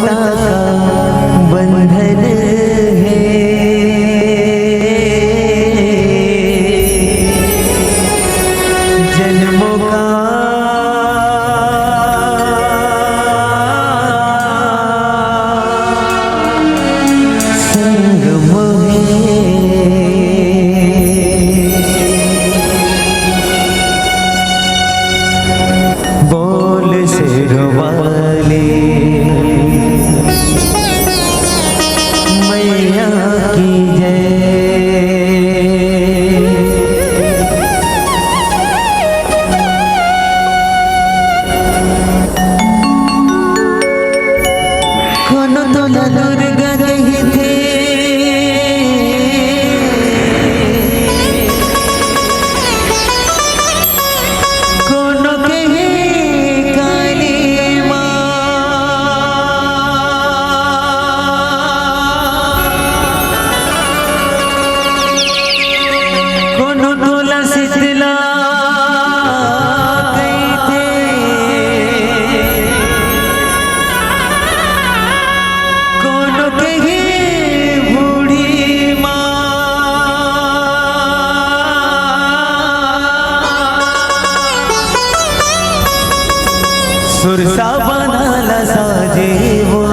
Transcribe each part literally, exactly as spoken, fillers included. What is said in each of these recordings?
का बंधन हे जन्मों का संगम हे। बोल शेरवाली मैया की जय। कोनो तोला दुर्गा कहिथे, कोनो कहे काली माँ। कोनो तोला शीतला कहिथे, कोनो कहे बूढ़ी माँ। सुरसा बना ला साजे वो।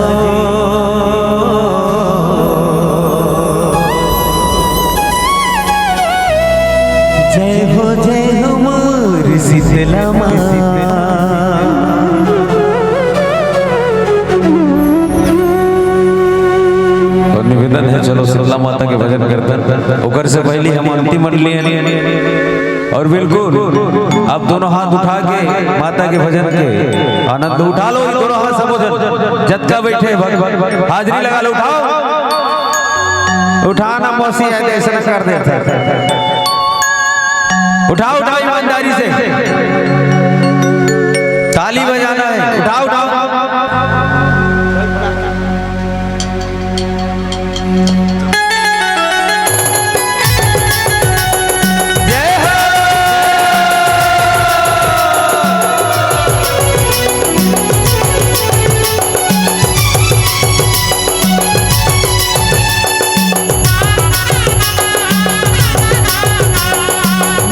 जय हो, जय हो मोर शीतला माँ। और निवेदन है, चलो शीतला माता के भजन कीर्तन। ओकर से पहले हम अंतिम मंडली हैं। और बिल्कुल आप दोनों हाथ उठा के माता के भजन के आनंद उठा लो। दोनों हाथ सबो झन, जतका बैठे भग, भग, भग, हाजिरी लगा लो, उठाओ। उठाना मौसी है, ऐसे न कर देते। उठाओ, उठाओ ईमानदारी से। ताली बजाना है। उठाओ, उठाओ। जय हो।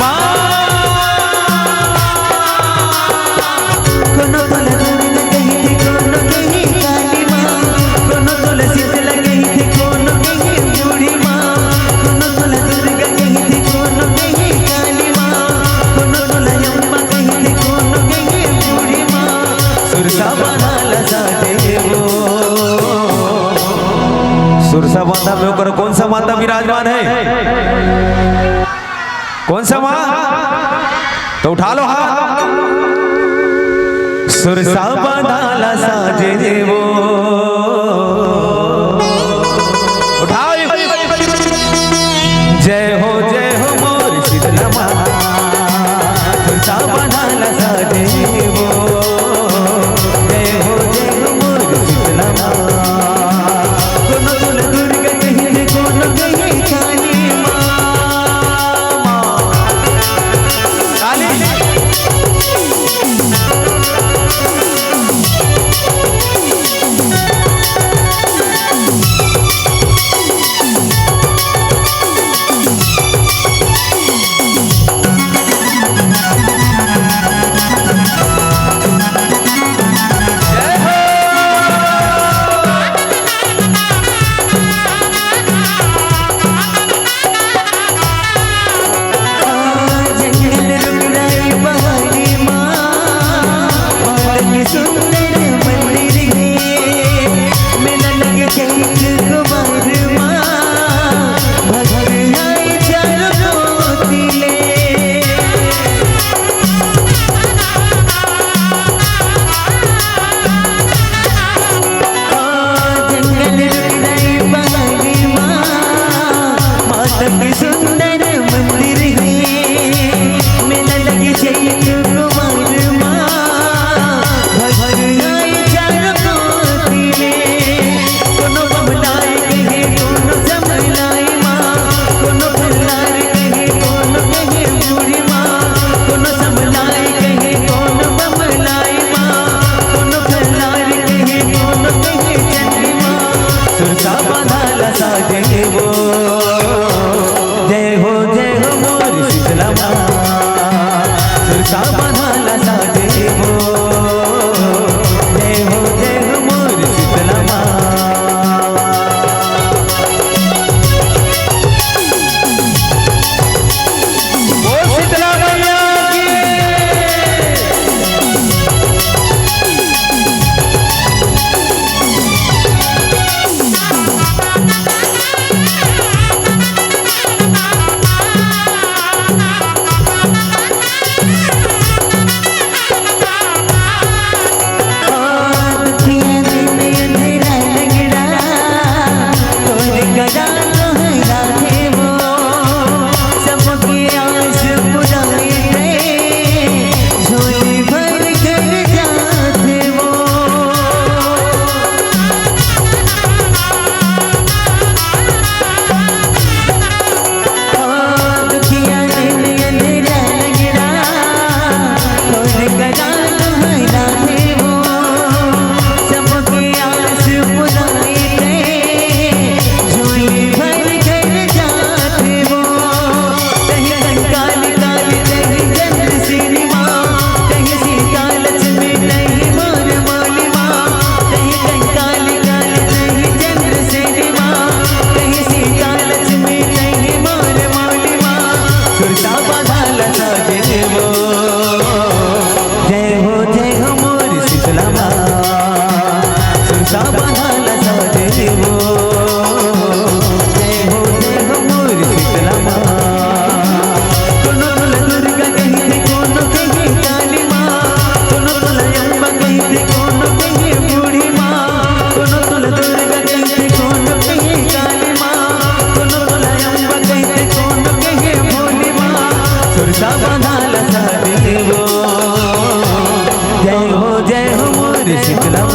माँ। कोनो तोला दुर्गा कहिथे, कोनो कहे काली माँ, कोनो तोला शीतला कहिथे, कोनो कहे बूढ़ी माँ, कोनो तोला दुर्गा कहिथे, कोनो कहे काली माँ, कोनो तोला अम्मा कहिथे, कोनो कहे बूढ़ी माँ। सुरसा बना ला साजे वो। सुरसा बांधा में ओकर कौन सा माता विराजमान है? कौन सा माँ? तो उठा लो हाथ। सुरसा बना ला साजे वो। उठाओ। जय हो, जय हो मोर शीतला माँ। सुरसा बना ला साजे वो। जय हो, जय हो मोर शीतला माँ। कोनो तोला दुर्गा कहिथे, कोनो कहे काली माँ। काली। सुरता बंधाला साजे वो। जय हो, जय हो मोर शीतला माँ। सुरता बंधाला साजे वो। जय हो, जय हो मोर शीतला माँ। बोल शीतला मैया की। सुरता बंधाला साजे वो। जय हो, जय हो मोर शीतला माँ। सुरता बंधाला साजे वो। जय हो, जय हो मोर शीतला माँ। कोनो तोला दुर्गा कहिथे, कोनो कहे काली माँ, कोनो तोला अम्बा कहिथे, कोनो कहे बूढ़ी माँ, कोनो तोला दुर्गा कहिथे, कोनो कहे काली माँ, कोनो तोला अम्बा कहिथे, कोनो कहे भोली माँ। सुरता बंधाला साजे वो। जय हो, जय हो मोर शीतला माँ।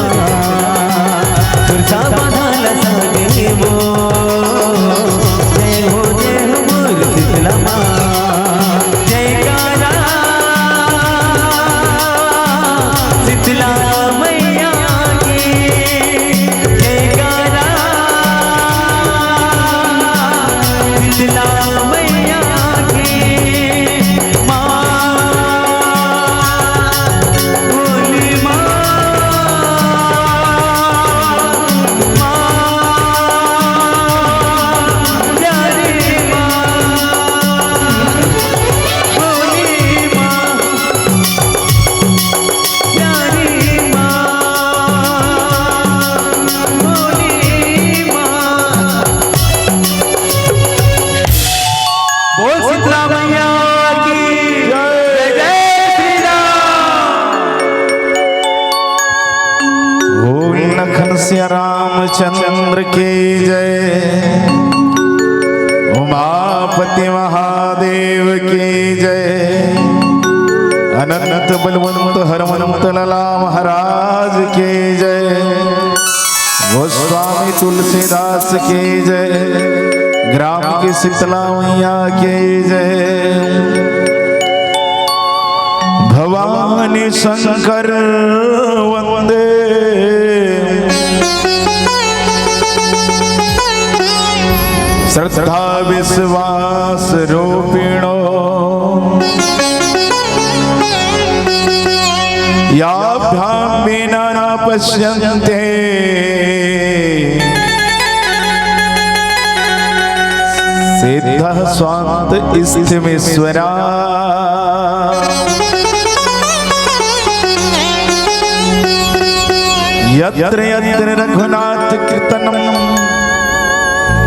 सुरता बंधाला साजे वो। जय हो, जय हो मोर शीतला माँ। जयकारा शीतला मैया की। जयकारा शीतला मैया की। माँ, भोली माँ, माँ, प्यारी माँ, भोली माँ, प्यारी माँ, भोली माँ। बोल शीतला मैया की जय। जय जय श्री राम। बोल लखन सिया रामचंद्र की जय। उमापति महादेव की जय। अनंत बलवंत हरमंत लाला महाराज की जय। गोस्वामी तुलसीदास की जय। ग्राम की शीतला मैया की जय। भवानी शंकर वंदे। श्रद्धा विश्वास रूपिणो। याभ्याम विना न पश्यन्ते। सिद्ध स्वांत स्थिमेश्वरा। यत्र यत्र रघुनाथ कीर्तनम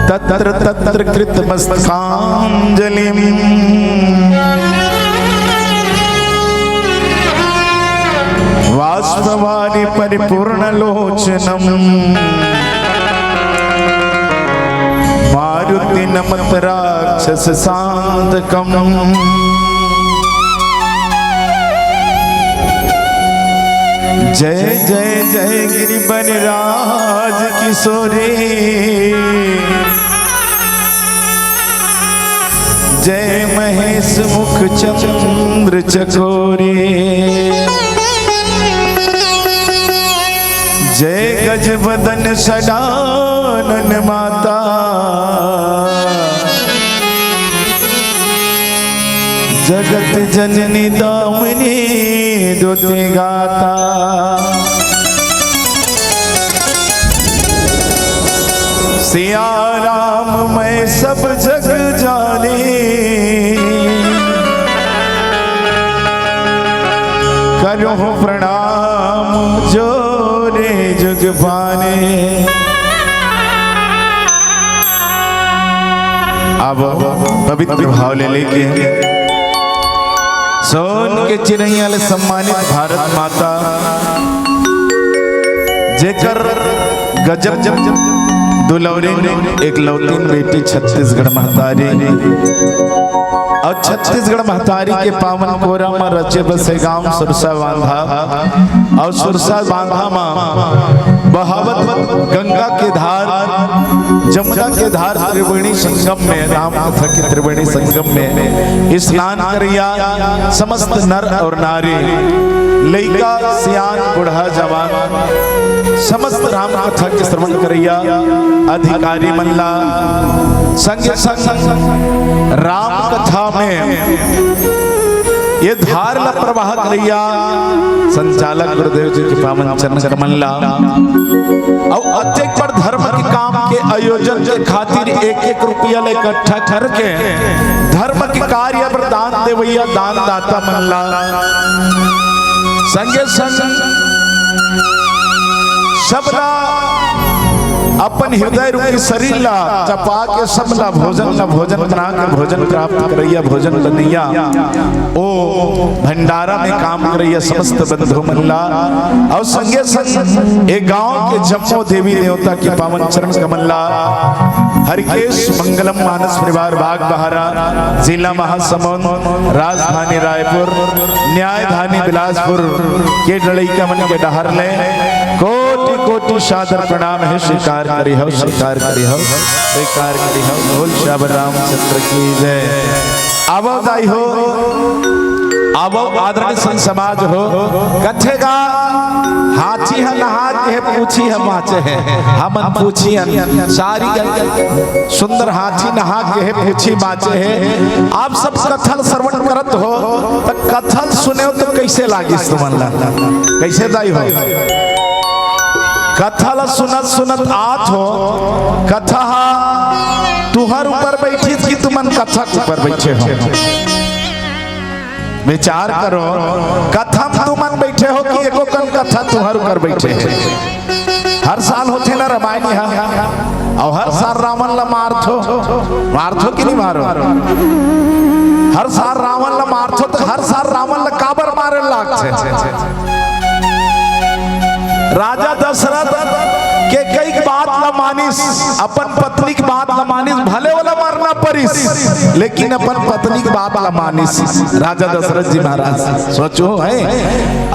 तत्र तत्र कृतमस्तकांजलिम। बाष्पवारि परिपूर्ण लोचनम मारुति नमत राक्षस सांतकम। जय जय जय गिरिवन राज किशोरी। जय महेश मुख चंद्र चकोरी। जय गज बदन सडानन माता, जगत जननी दामिनी दुति गाता। सिया राम मैं सब जग जानी, करूँ प्रणाम जोरे जुग पाने। अब पवित्र भाव ले लेके सोन के चिरैया ले सम्मानित भारत माता, जेकर गजब दुलौरी एकलौती बेटी छत्तीसगढ़ महतारी, अउ छत्तीसगढ़ महतारी के पावन कोरा म रचे बसे गांव सुरसा बांधा, अउ सुरसा बांधा म बहावत गंगा के धार, जमुना के धार त्रिवेणी संगम में, राम कथा के त्रिवेणी संगम में स्नान करैया समस्त नर और नारी, लइका, सियान, बूढ़ा, जवान, समस्त राम कथा के श्रवण करैया अधिकारी मन ला, संगे संग राम कथा में ये धार ला प्रवाह करैया संचालक गुरुदेव जी के पावन चरण कमल ला, अउ अतेक बड़ धर्म के काम के आयोजन के खातिर एक एक रुपया ले इकट्ठा करके धर्म के कार्य बर दान देवैया दानदाता मन ला, संगे संग सबला अपन हृदय रूपी शरीर ला चपा के सबला भोजन ला भोजन बना के भोजन प्राप्त करैया, भोजन बनैया, ओ भंडारा में काम करैया समस्त बंधु मन ला, अउ संगे संग ए गांव के जम्मो देवी देवता के पावन चरण कमल ला, हरिकेश मंगलम मानस परिवार बागबहरा, जिला महासमुंद, राजधानी रायपुर, न्यायधानी बिलासपुर के लड़का मन के डहर ले कोटि कोटि सादर प्रणाम हे। स्वीकार करी हो, स्वीकार करी हो, स्वीकार करी हो। बोल सियावर रामचंद्र की जय। आवो दाई हो, आवो आदरणीय संत समाज हो। कथे गा, हाथी ह नहा के हे, पूछी ह बाँचे हे। हमन पूछी हन, सारी सुंदर हाथी नहा के हे, पूछी बाँचे हे। आप सब कथा ल श्रवण करत हो, त कथा ल सुने हो त कइसे लागिस तुमन ला? कइसे दाई हो? कथा ला सुनत सुनत आत हो, कथा हा तुहर ऊपर बैठिस कि तुमन कथा के ऊपर बैठे हो? विचार करो, कथा म तुमन बैठे हो कि एको कन कथा तुहर ऊपर बैठे हे? हर साल होथे ना रामायणी हा, अउ हर साल रावण ला मारथो, मारथो कि नहीं मारो? हर साल रावण ला मारथो, त हर साल रावण ला काबर मारे लागथे? राजा दशरथ कैकई के बात ला मानिस, अपन पत्नी के बात ला मानिस, भले ओला मरना परिस, लेकिन अपन पत्नी के बात ला मानिस। राजा दशरथ जी महाराज, सोचो हे,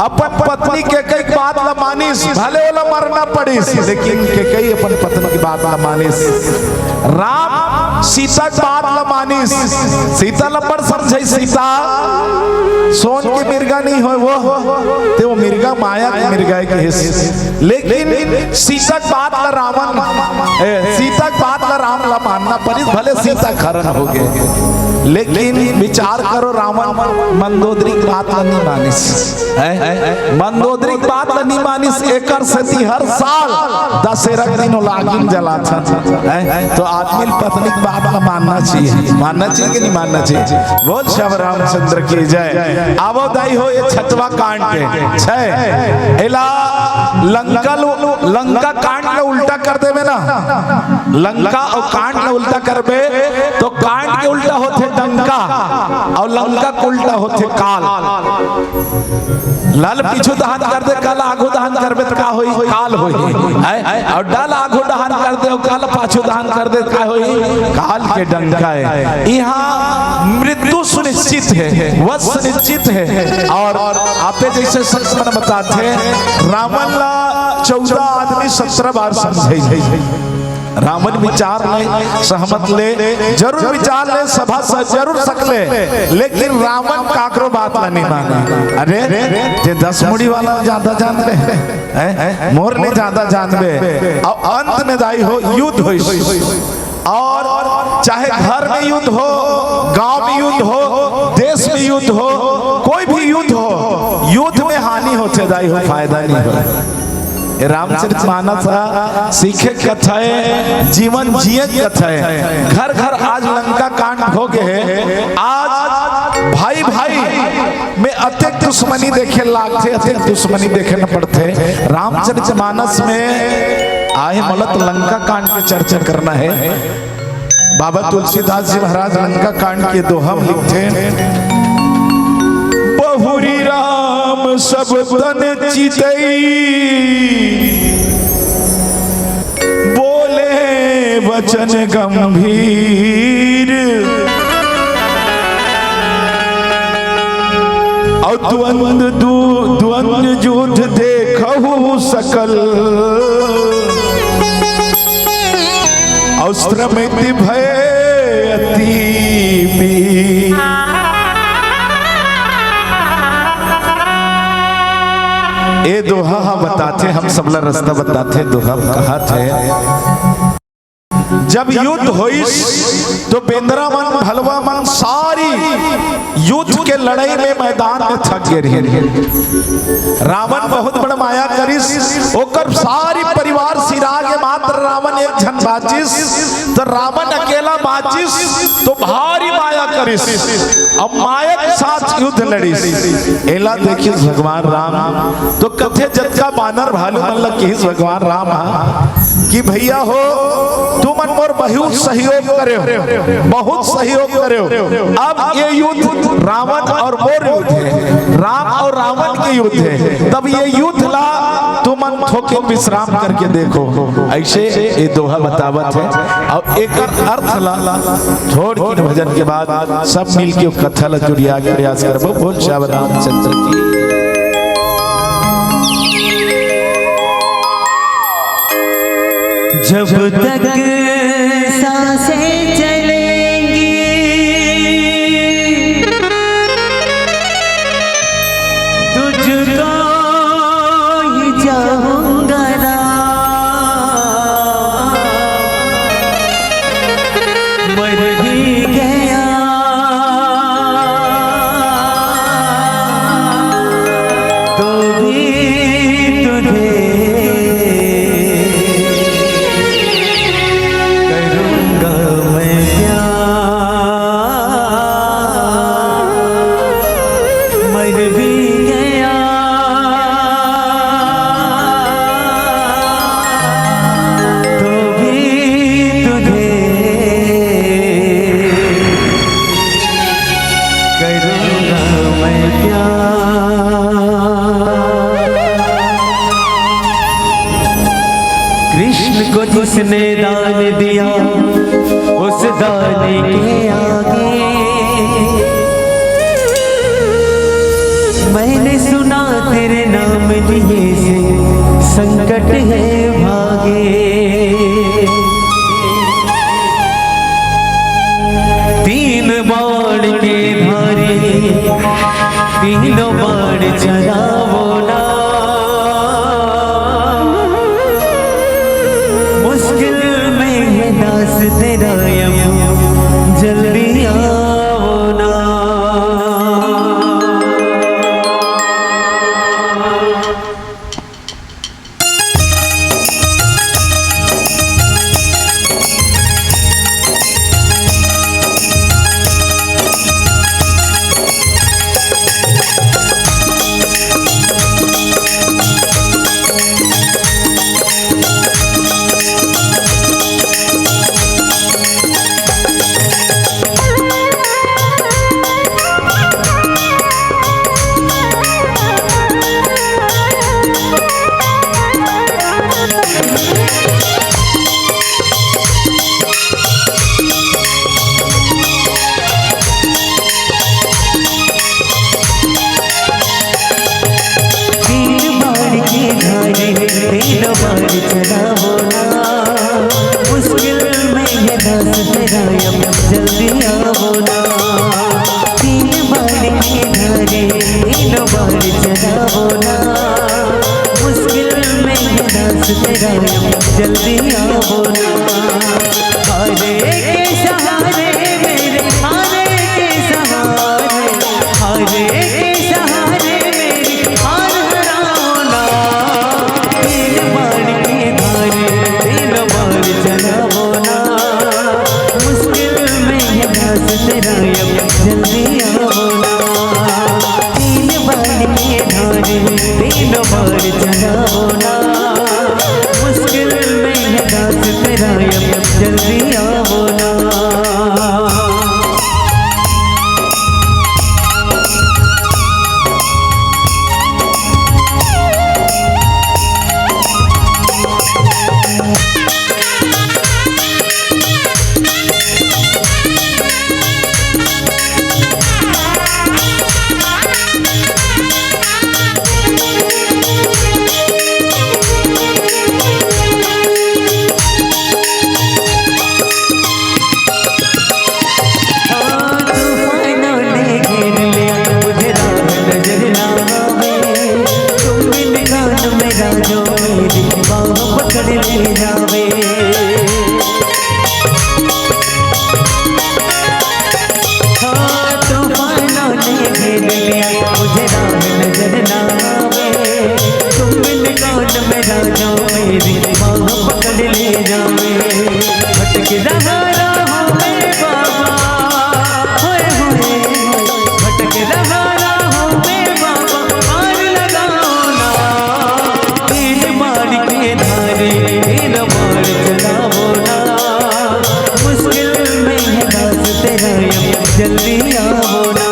अपन पत्नी कैकई के बात ला मानिस, भले ओला मरना पड़िस, लेकिन कैकई अपन पत्नी के बात ला मानिस। राम सीता के बात ला मानिस, सीता ला बड़ समझाइस, सीता सोन के मिर्गा नहीं होय वो, ते वो मिर्गा माया के मिर्गा हे कहिस। लेकिन सीता के बात ला रावण, ए, सीता के बात ला राम ला मानना परिस, भले सीता के हरण होगे। लेकिन विचार करो, रावण मंदोदरी के बात ला नहीं मानिस। हैं? मंदोदरी के बात ला नहीं मानिस, एकर सेती हर साल दशहरा के दिन ओला आगी म जलाथन। हैं? तो आदमी ल पत्नी के बात ला मानना चाहिए, मानना चाहिए कि नहीं मानना चाहिए? बोल सियावर रामचंद्र की जय। आवो दाई हो, ये छठवा कांड हे, छै। एला लंका ल-, लंका कांड ला उल्टा कर देबे ना, लंका अउ कांड ला उल्टा करबे, तो कांड के उल्टा होथे डंका, अउ लंका के उल्टा होथे काल। ला ल पीछू दहन कर दे, काल आगू दहन करबे त का होही? काल होही। हैं? अउ ला ल आगू दहन कर दे, अउ काल पाछू दहन कर दे त का होही? काल के डंका हे। इहाँ मृत्यु सुनिश्चित हे, वध सुनिश्चित हे। अउ आपे जइसे संत मन बताथे, रावण ला चौदह आदमी सत्रह बार समझाइस। रावण विचार ले सहमत ले, जरूर विचार ले, सभा स-, जरूर सकले, लेकिन रावण काकरो बात ला नहीं माने। अरे, जे दस मुड़ी वाला ज्यादा जानबे, हैं? मोर ले ज्यादा जानबे। अउ अंत में दाई हो, युद्ध होइस। अउ चाहे घर में युद्ध हो, गांव में युद्ध हो, देश में युद्ध हो, कोई भी युद्ध हो, युद्ध में हानि होथे दाई हो, फायदा नहीं हो। ए रामचरित मानस ह सीखे के कथा हे, जीवन जिए के कथा हे। घर घर आज लंका कांड हो गे हे। आज भाई भाई में अतेक दुश्मनी देखे लागथे, अतेक दुश्मनी देखे न पड़थे। रामचरित मानस में आए मलत लंका कांड के चर्चा करना हे। बाबा तुलसीदास जी महाराज लंका कांड के दोहा म लिखथे, बहुरी राम सब तन चितई, बोले वचन गंभीर। अउ द्वंद दु-, द्वंद युद्ध देखहु सकल, अउ श्रमित भय अति पीर। ए दोहा ह बताथे, हम सबला रस्ता बताथे, दोहा कहाथे। जब युद्ध होइस तो बेंदरा मन, भलवा मन सारी युद्ध के लड़ाई में मैदान में थक गे रहिन। रावण बहुत बड़ माया करिस, ओकर सारी परिवार सिरा गे, मात्र रावण एक झन बाचिस, तो रावण अकेला बाचिस तो भारी माया करिस। अब माया के साथ युद्ध लड़िस। एला देखिस भगवान राम तो कथे, जतका बानर भालू मन ल किहिस भगवान राम ह कि भैया हो, तुमन मोर बहुत सहयोग करेव, बहुत सहयोग करेव। अब ये युद्ध रावण अउ मोर युद्ध हे, राम अउ रावण के युद्ध हे। तब ये युद्ध ला तुमन थोकिन विश्राम करके देखो। अइसे ये दोहा बतावत हे। अउ एकर अर्थ ला थोड़किन भजन के बाद सब मिलके कथा ला जुड़िया के प्रयास करबो। बोल श्याम रामचंद्र की। जब तक सांसें चलेंगी, तुझको ही चाहूंगा राम। मर भी गया तो भी तुझे करूंगा मैं प्यार। मर भी गया तो भी तुझे करूंगा मैं प्यार। कृष्ण को जिसने दान दिया, उस दानी के आगे। मैंने सुना तेरे नाम लिए से संकट है भागे। तीन बाण के धारी, तीनों बाण चलाओ ना। मुश्किल में है दास तेरा यम, जल्दी आओ ना। तीन बाण के धारे, तीन बाण चलाओ ना। जल्दी आओ ना। हरे के सहारे मेरे, हरे के सहारे, हरे के सहारे मेरे, हार हराओ ना। तीन बाण के धारे, तीन बाण चलाओ ना। मुश्किल में है दास तेरा अब, जल्दी आओ ना। तीन बाण के धारे, तीन बाण चलाओ ना। मुश्किल में है दास तेरा अब, जल्दी आओ ना। हाँ, तूफानों ने घेर लिया मुझे, राह नजर ना आवे। तुम बिन कौन मेरा जो मेरी बाहों पकड़ ले जावे। हाँ, तूफानों ने घेर लिया मुझे, राह नजर ना आवे। तुम बिन कौन मेरा जो मेरी बाहों पकड़ ले जावे। भटक रहा राहों में बाबा, होए होए, भटक रहा राहों में बाबा, पार लगाओ ना। तीन बाण के धारे, तीन बाण चलाओ ना। मुश्किल में है दास तेरा अब, जल्दी आओ ना।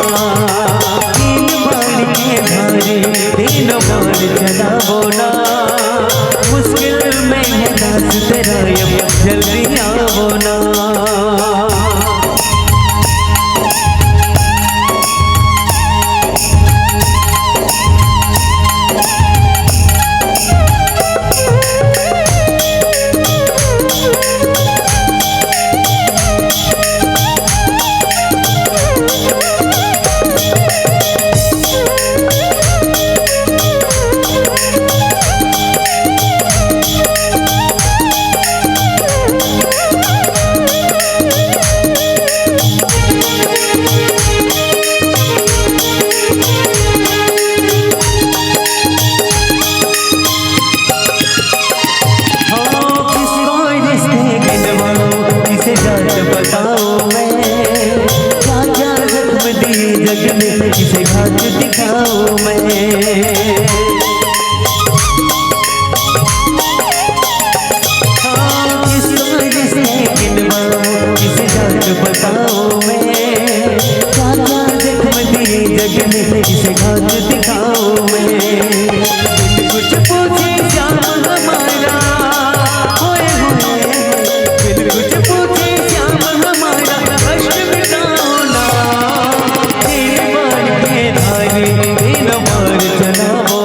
तीन बाण के धारे, तीन बाण चलाओ ना। मुश्किल में है दास तेरा अब, जल्दी आओ ना। हाँ, किसको रिश्ते गिनवाऊं, किसे जात बताऊं मैं? क्या क्या जख्म दिए जग ने, किसे घात दिखाऊं मैं? हाँ, किसको रिश्ते गिनवाऊं, किसे जात बताऊं मैं? क्या क्या जख्म दिए जग ने, किसे घात दिखाऊं मैं? बिन कुछ पूछे श्याम हमारा, होए होए, बिन कुछ पूछे श्याम हमारा, कष्ट मिटाओ ना। तीन बाण के धारे, तीन बाण चलाओ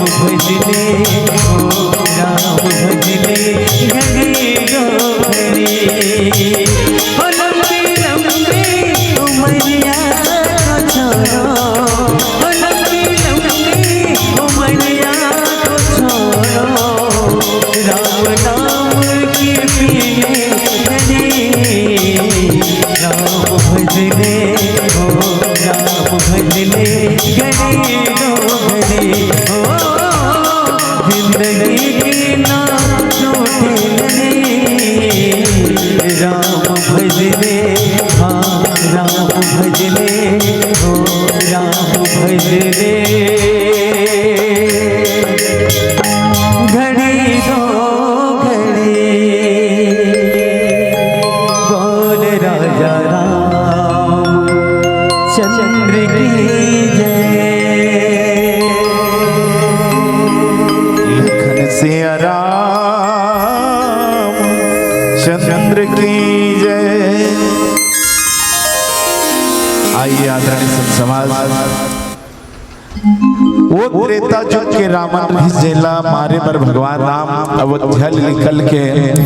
भजले हो राम भजले घड़ी दो घड़ी, हो लंबी लंबी उमरिया को छोड़ो, हो लंबी लंबी उमरिया को छोड़ो, राम नाम की पीने लगी। राम भजले हो राम भजले घड़ी दो घड़ी, हो जिंदगी की ना छूटे लगी। राम भजले, हाँ, राम भजले हो राम भजले घड़ी दो घड़ी। बोल राजा रामचंद्र की जय। लखन सिया रामचंद्र की जय। आइए आदरणीय संत समाज, वो त्रेता युग के रावण रहिस, जेला मारे बर भगवान राम अयोध्या ले निकल के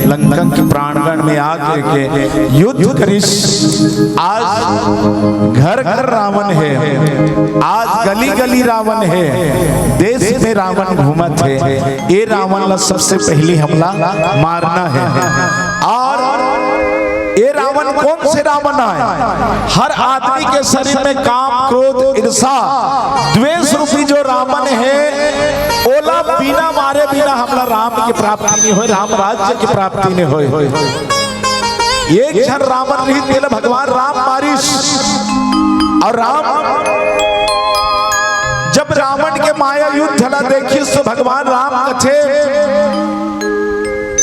लंका के प्रांगण में आके युद्ध करिस। आज घर घर रावण हे, आज गली गली रावण हे, देश में रावण घूमत हे। ए रावण ला सबसे पहली हमला मारना हे। और ए रावण कौन से रावण आय? हर आदमी के शरीर में काम, क्रोध, ईर्षा, द्वेष रूपी जो रावण हे, ओला बिना मारे बिना हमला राम की प्राप्ति नहीं होय, राम राज्य की प्राप्ति नहीं होय। एक झन रावण रहिस, तेला भगवान राम मारिस। और राम जब रावण के माया युद्ध ला देखिस तो भगवान राम कथे,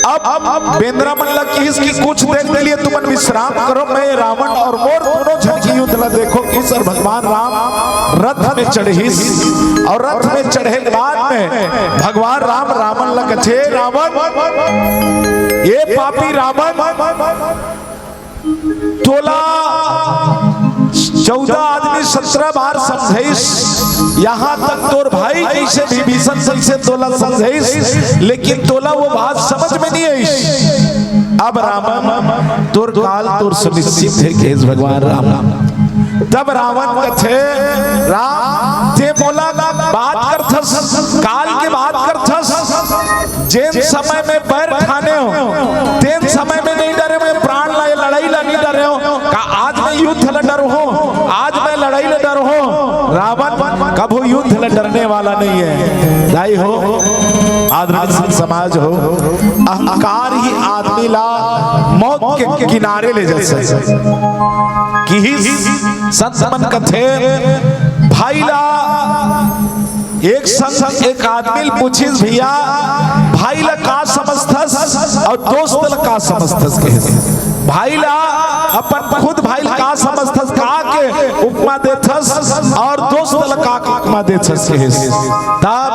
अब, अब बेंदरा मन ला किहिस कि कुछ देर के लिए तुमन विश्राम करो, मैं रावण और मोर दोनों झन के युद्ध ला देखो। किहिस और भगवान राम रथ में चढ़िस और रथ में चढ़े के बाद में भगवान राम रावण ला कथे, रावण, ये पापी रावण, तोला चौदह आदमी सत्रह बार समझाइस, यहाँ तक तोर भाई जैसे विभीषण जैसे तोला समझाइस, लेकिन तोला वो बात समझ में नहीं आइस। अब रावण, तोर काल तोर सुनिश्चित हे, कहिस भगवान राम। तब रावण कथे, राम, ते मोला बात करथस, काल के बात करथस, जेन समय में बैर ठाने हो, तेन समय में नहीं डरे, मैं प्राण ला, लड़ाई ला नहीं डरे हो। का आज मैं युद्ध ला डरहूं? आज मैं लड़ाई ला डरहूं? रावण कभू युद्ध ला डरने वाला नहीं है। दाई हो, आदरणीय संत समाज हो, अहंकार ही आदमी ला मौत के किनारे ले जा सकथे। किहिस संत मन कथे, भाई ला एक संत एक आदमी ल पूछिस, भैया, भाई ला का समझथस और दोस्त ला का समझथस, कहिस। भाई ला अपन खुद भाई ला का समझथस, का के उपमा देथस और दोस्त ला का के उपमा देथस, कहिस। तब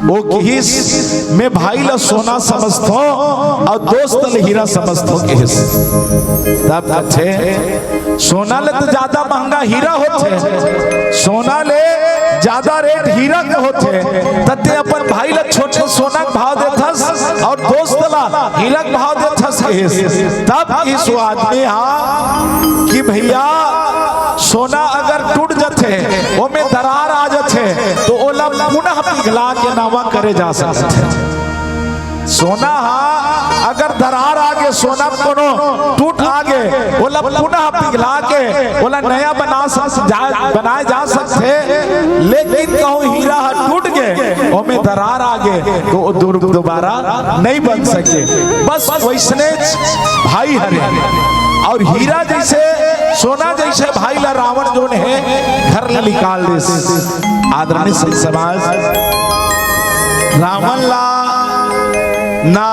वो किहिस, मैं भाई ला सोना समझथों और दोस्त ला हीरा समझथों, कहिस। तब कथे, सोना ले तो ज्यादा महंगा हीरा होथे, सोना ले ज्यादा रेट हीरा के होथे, त ते अपन भाई ला छोटे सोना के भाव देथस और दोस्त ला हीरा के भाव देथस, कहिस। तब किहिस वो आदमी हा कि भैया, सोना अगर टूट जथे, ओमे दरार आ जथे, तो ओला पुनः पिघला के नवा करे जा सकथे। सोना हा अगर दरार आगे, सोना कोनो टूट आगे, ओला पुनः पिघला के ओला नया बना सक-, जा, बनाए जा सकथे। लेकिन कहूँ हीरा हा टूट गे, ओमे दरार आगे, तो वो दुर-, दोबारा नहीं बन सके। बस वैसने भाई हरे और हीरा जैसे, सोना जैसे भाई ला रावण जोन हे घर ले निकाल देस। आदरणीय संत समाज, रावण ला ना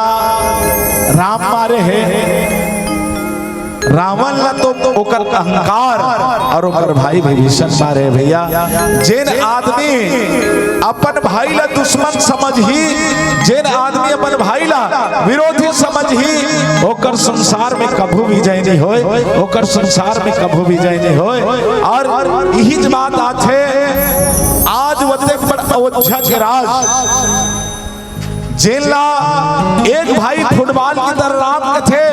राम मारे हे, रावण ला तो ओकर अहंकार और ओकर भाई विभीषण मारे हे भैया। जेन आदमी अपन भाई ला दुश्मन समझही, जेन आदमी अपन भाई ला विरोधी समझही, ओकर संसार में कभू विजय नहीं होय, ओकर संसार में कभू विजय नहीं होय। और यही बात आथे आज वो कतेक बड़ अयोध्या के राज, जेला एक भाई फुटबॉल की तरह राम कथे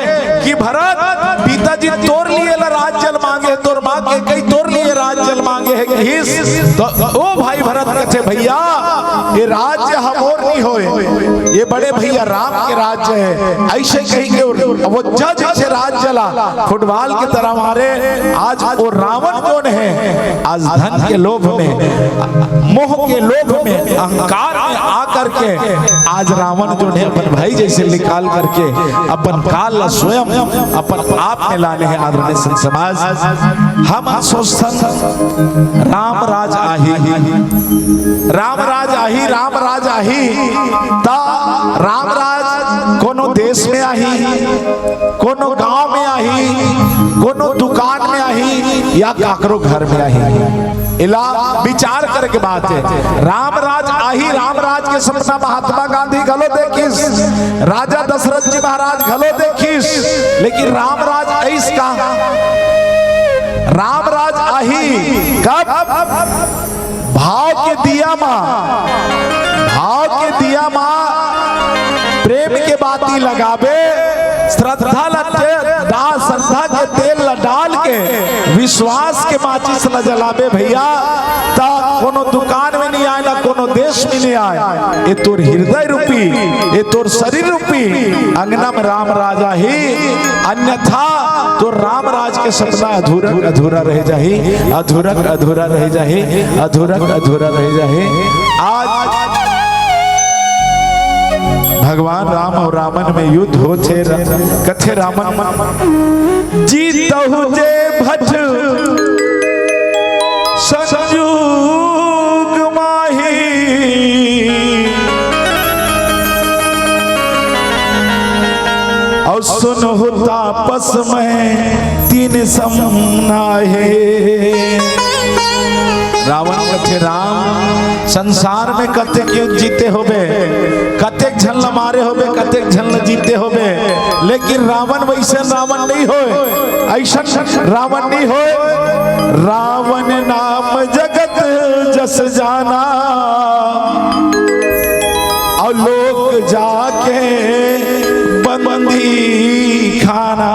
कि भरत, पिताजी तोर लिए ला राज्य ल मांगे हे, तोर माँ के कई तोर लिए राज्य ल मांगे हे कहिस। तो ओ भाई भरत कथे, भैया, ये राज्य हमर नहीं होय, ये बड़े भैया राम के राज्य हे। ऐसे कही के वो जज से राज्य ला फुटबॉल की तरह मारे। आज वो रावण कौन है? आज धन के लोभ में, मोह के लोभ में, अहंकार में आकर के आज रावण जो है अपन भाई जैसे निकाल करके अपन काल ला स्वयं अपन आप में लाने हैं। आदरणीय संत समाज, हम सोचथन राम राज आही, राम राज आही, राम राज आही, ता राम राज कोनो देश में आही, कोनो गांव में आही, कोनो दुकान में आही या काकरो घर में आही, एला विचार करे के बात है। राम राज आही, राम राज के सपना महात्मा गांधी घलो देखिस, राजा दशरथ जी महाराज घलो देखिस, लेकिन राम राज आइस का? राम राज आही कब? भाव के दिया मा, भाव के दिया मा प्रेम के बाती लगाबे, श्रद्धा ला ते-, डाल, श्रद्धा के तेल ला डाल के विश्वास के माचिस ला जलाबे भैया, त कोनो दुकान में नहीं आय, ना कोनो देश में नहीं आय। ये तोर हृदय रूपी, ये तोर शरीर रूपी अंगना में राम राज आही, अन्यथा तो राम राज के सपना अधूरा अधूरा रह जाही, अधूरा अधूरा रह जाही, अधूरा अधूरा रह जाही। आज भगवान राम और रावण में युद्ध होथे, कथे रावण, जीतहु जे भट संजोग माही, और सुनहु तापस में तीन सम नाहे। रावण कथे, राम, संसार में कतेक युद्ध जीते होबे, कतेक झन ल मारे होबे, कतेक झन ल जीते होबे, लेकिन रावण वैसे रावण नहीं होय, ऐसा रावण नहीं होय। रावण नाम जगत जस जाना, और लोक जाके बंदी खाना।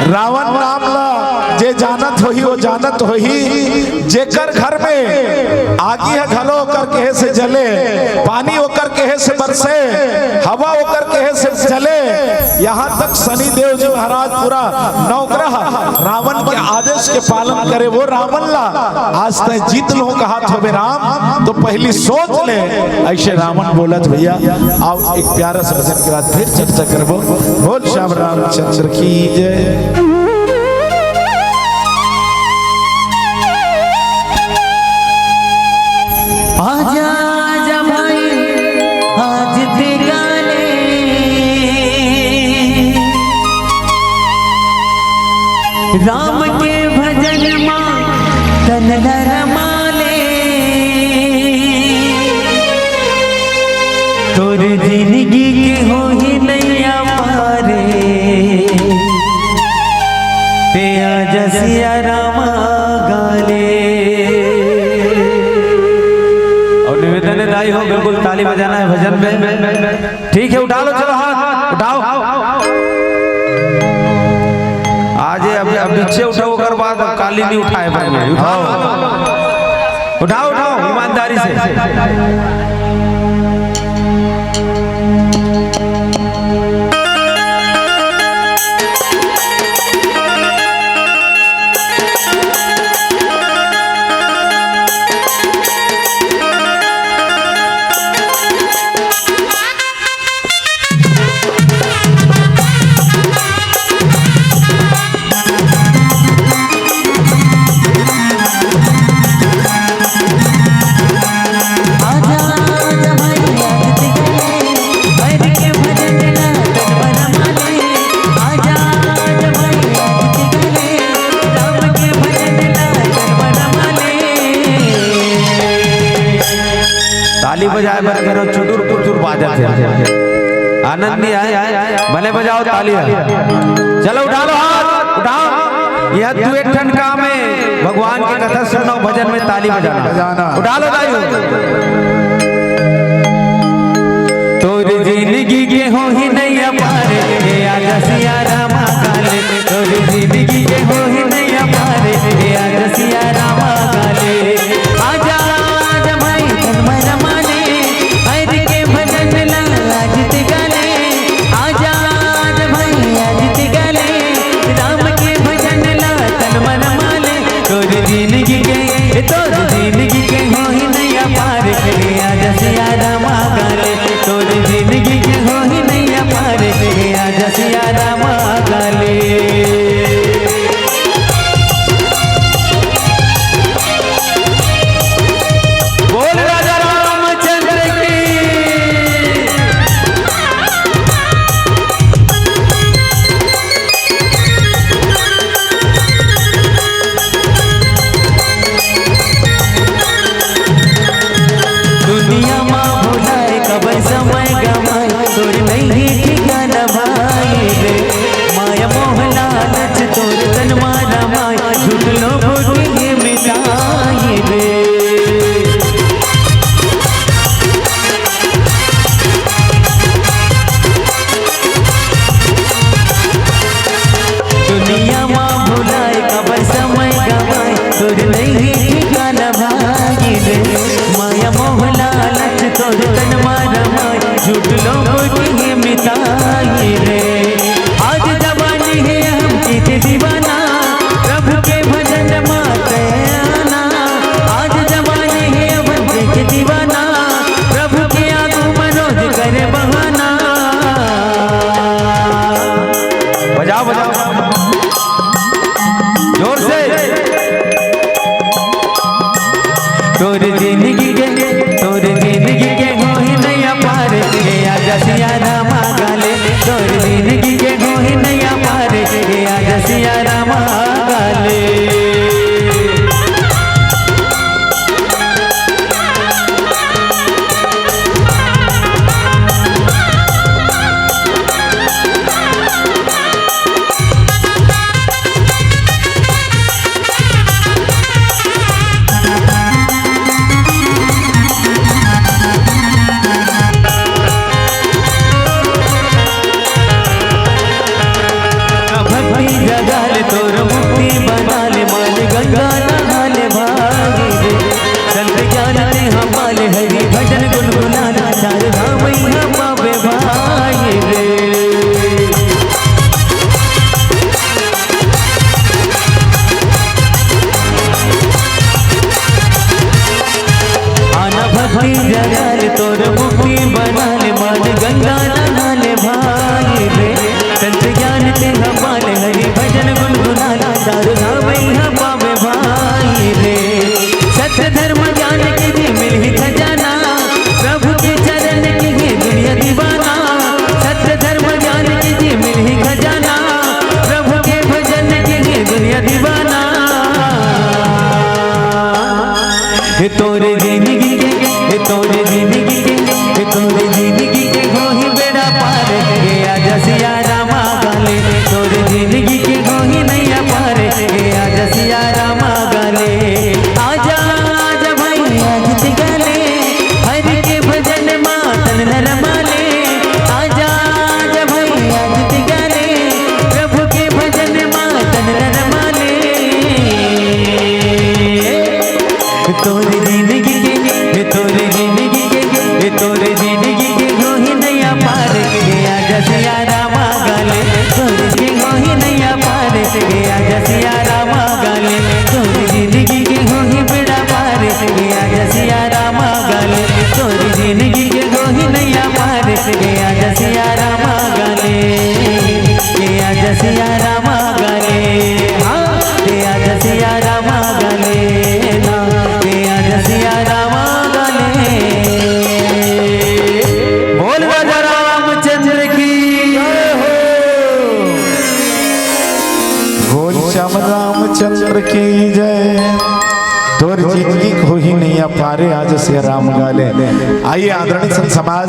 रावण नाम ला जे जानत होही, वो जानत होही, जेकर घर में आगी ह घलो ओकर कहे से जले, पानी ओकर कहे से बरसे, हवा ओकर कहे से चले, यहाँ तक शनि देव जी महाराज पूरा नवग्रह रावण के आदेश के पालन करे, वो रावण ला आज तय जीत लो कहत होबे राम, तो पहली सोच ले। ऐसे रावण बोलत भैया। आओ एक प्यारा सा भजन के बाद फिर चर्चा करबो। बोल श्याम रामचंद्र की जय। आजा, आजा भाई, आज ते गाले। राम के भजन मा तन ल रमा ले। तोर जिंदगी के होही नैया पारे। ते आजा सिया रामा गाले। और निवेदन है दाई हो, बिल्कुल ताली बजाना है भजन में। ठीक है, उठा लो, चलो हाथ उठाओ। आज ये अभी, अब नीचे उठाओ, ओकर बाद काली नहीं उठाए पाएंगे। उठाओ, उठाओ, उठाओ, ईमानदारी से। ताली बजाए बर करो, चुटुर पुटुर बाजत है। आनंद नहीं आए, भले बजाओ ताली। चलो उठा लो हाथ, उठाओ। यह दुए ठन काम हे, भगवान के कथा सुनना, भजन में ताली बजाना। बजाना। उठा लो ताली। तोर जिंदगी के होही नैया पार, ए आजा सिया रामा काले। तोर जिंदगी के होही नैया पार, ए आजा सिया रामा काले। आजा, आजा भाई तन मन माने, हरि के भजन ला आज ते गाले। आजा, आजा भाई आज ते गाले, राम के भजन ला तन मन माने। तोर जिंदगी के, ए तोर जिंदगी के होही नैया पार, ए आजा सिया रामा काले। तोर जिंदगी के होही नैया पार, ए आजा सिया रामा काले। बोल राजा रामचंद्र की। दुनिया मा भुलाए कबै समय गमाए, तोर नैया ठिकाना भाई रे। माया मोह लालच तोर तन मा रमाए, झूठ लोभ के मिटाए रे। दुनिया मा भुलाए कबै समय गमाए, तोर नैया ठिकाना भाई रे। माया मोह लालच तोर तन मा रमाए, झूठ लोभ के मिटाए रे। आज जवानी हे हम के दीवाना, प्रभु के भजन मा तैं आना। आज जवानी हे हम के दीवाना, प्रभु के आगू मा रोज करे बहाना। बजाओ, बजाओ। जोर से। तोर जिंदगी के, तोर जिंदगी के होही नैया पार, ए आजा सिया रामा काले। तोर जिंदगी के होही नैया पार, ए आजा सिया रामा काले। भक्ति जगा ले, तोर मुक्ति बना ले, मान गंगा नहा ले भाई रे। संत ज्ञान तें हा पा ले, हरि भजन गुनगुना ले, चार धाम इहाँ पाबे भाई रे। आना भक्ति जगा ले, तोर मुक्ति बना ले, मान गंगा नहा ले भाई रे। संत ज्ञान तें हा पा ले, हरि भजन गुनगुना ले, चार धाम इहाँ पाबे भाई रे। सत्य धर्म ज्ञान के जे मिलही खजाना, प्रभु के चरण के हे दुनिया दीवाना। सत्य धर्म ज्ञान के जे मिलही खजाना, प्रभु के भजन के हे दुनिया दीवाना। हे तोर जिंदगी के, हे तोर जिंदगी के, हे तोर जिंदगी के होही बेड़ा पार। ए आजा सिया रामा काले, तोर जिंदगी के होही नैया पार। ए आजा सिया रामा काले। आजा, आजा भाई आज ते गाले, हरि के भजन मा तन नरमा ले। आजा, आजा भाई आज ते गाले, प्रभु के भजन मा तन नरमा ले। तोर जिंदगी के, तोर जिंदगी के, तोर जिंदगी के होही नैया पार। ए आजा सिया रामा काले, तोर जिंदगी होही नैया पार। ए आजा सिया रामा काले, तोर जिंदगी के होही बेड़ा पार। ए आजा सिया रामा काले, तोर जिंदगी के होही नैया पार। ए आजा सिया रामा काले, ए आजा सिया रामा काले, हाँ, ए आजा सिया रामा काले ना, ए आजा सिया रामा काले। बोल राजा रामचंद्र की जय हो। बोल श्याम रामचंद्र की जय। तोर की कोई नहीं अपारे आज सिया राम गाले। आइए आदरणीय संत समाज,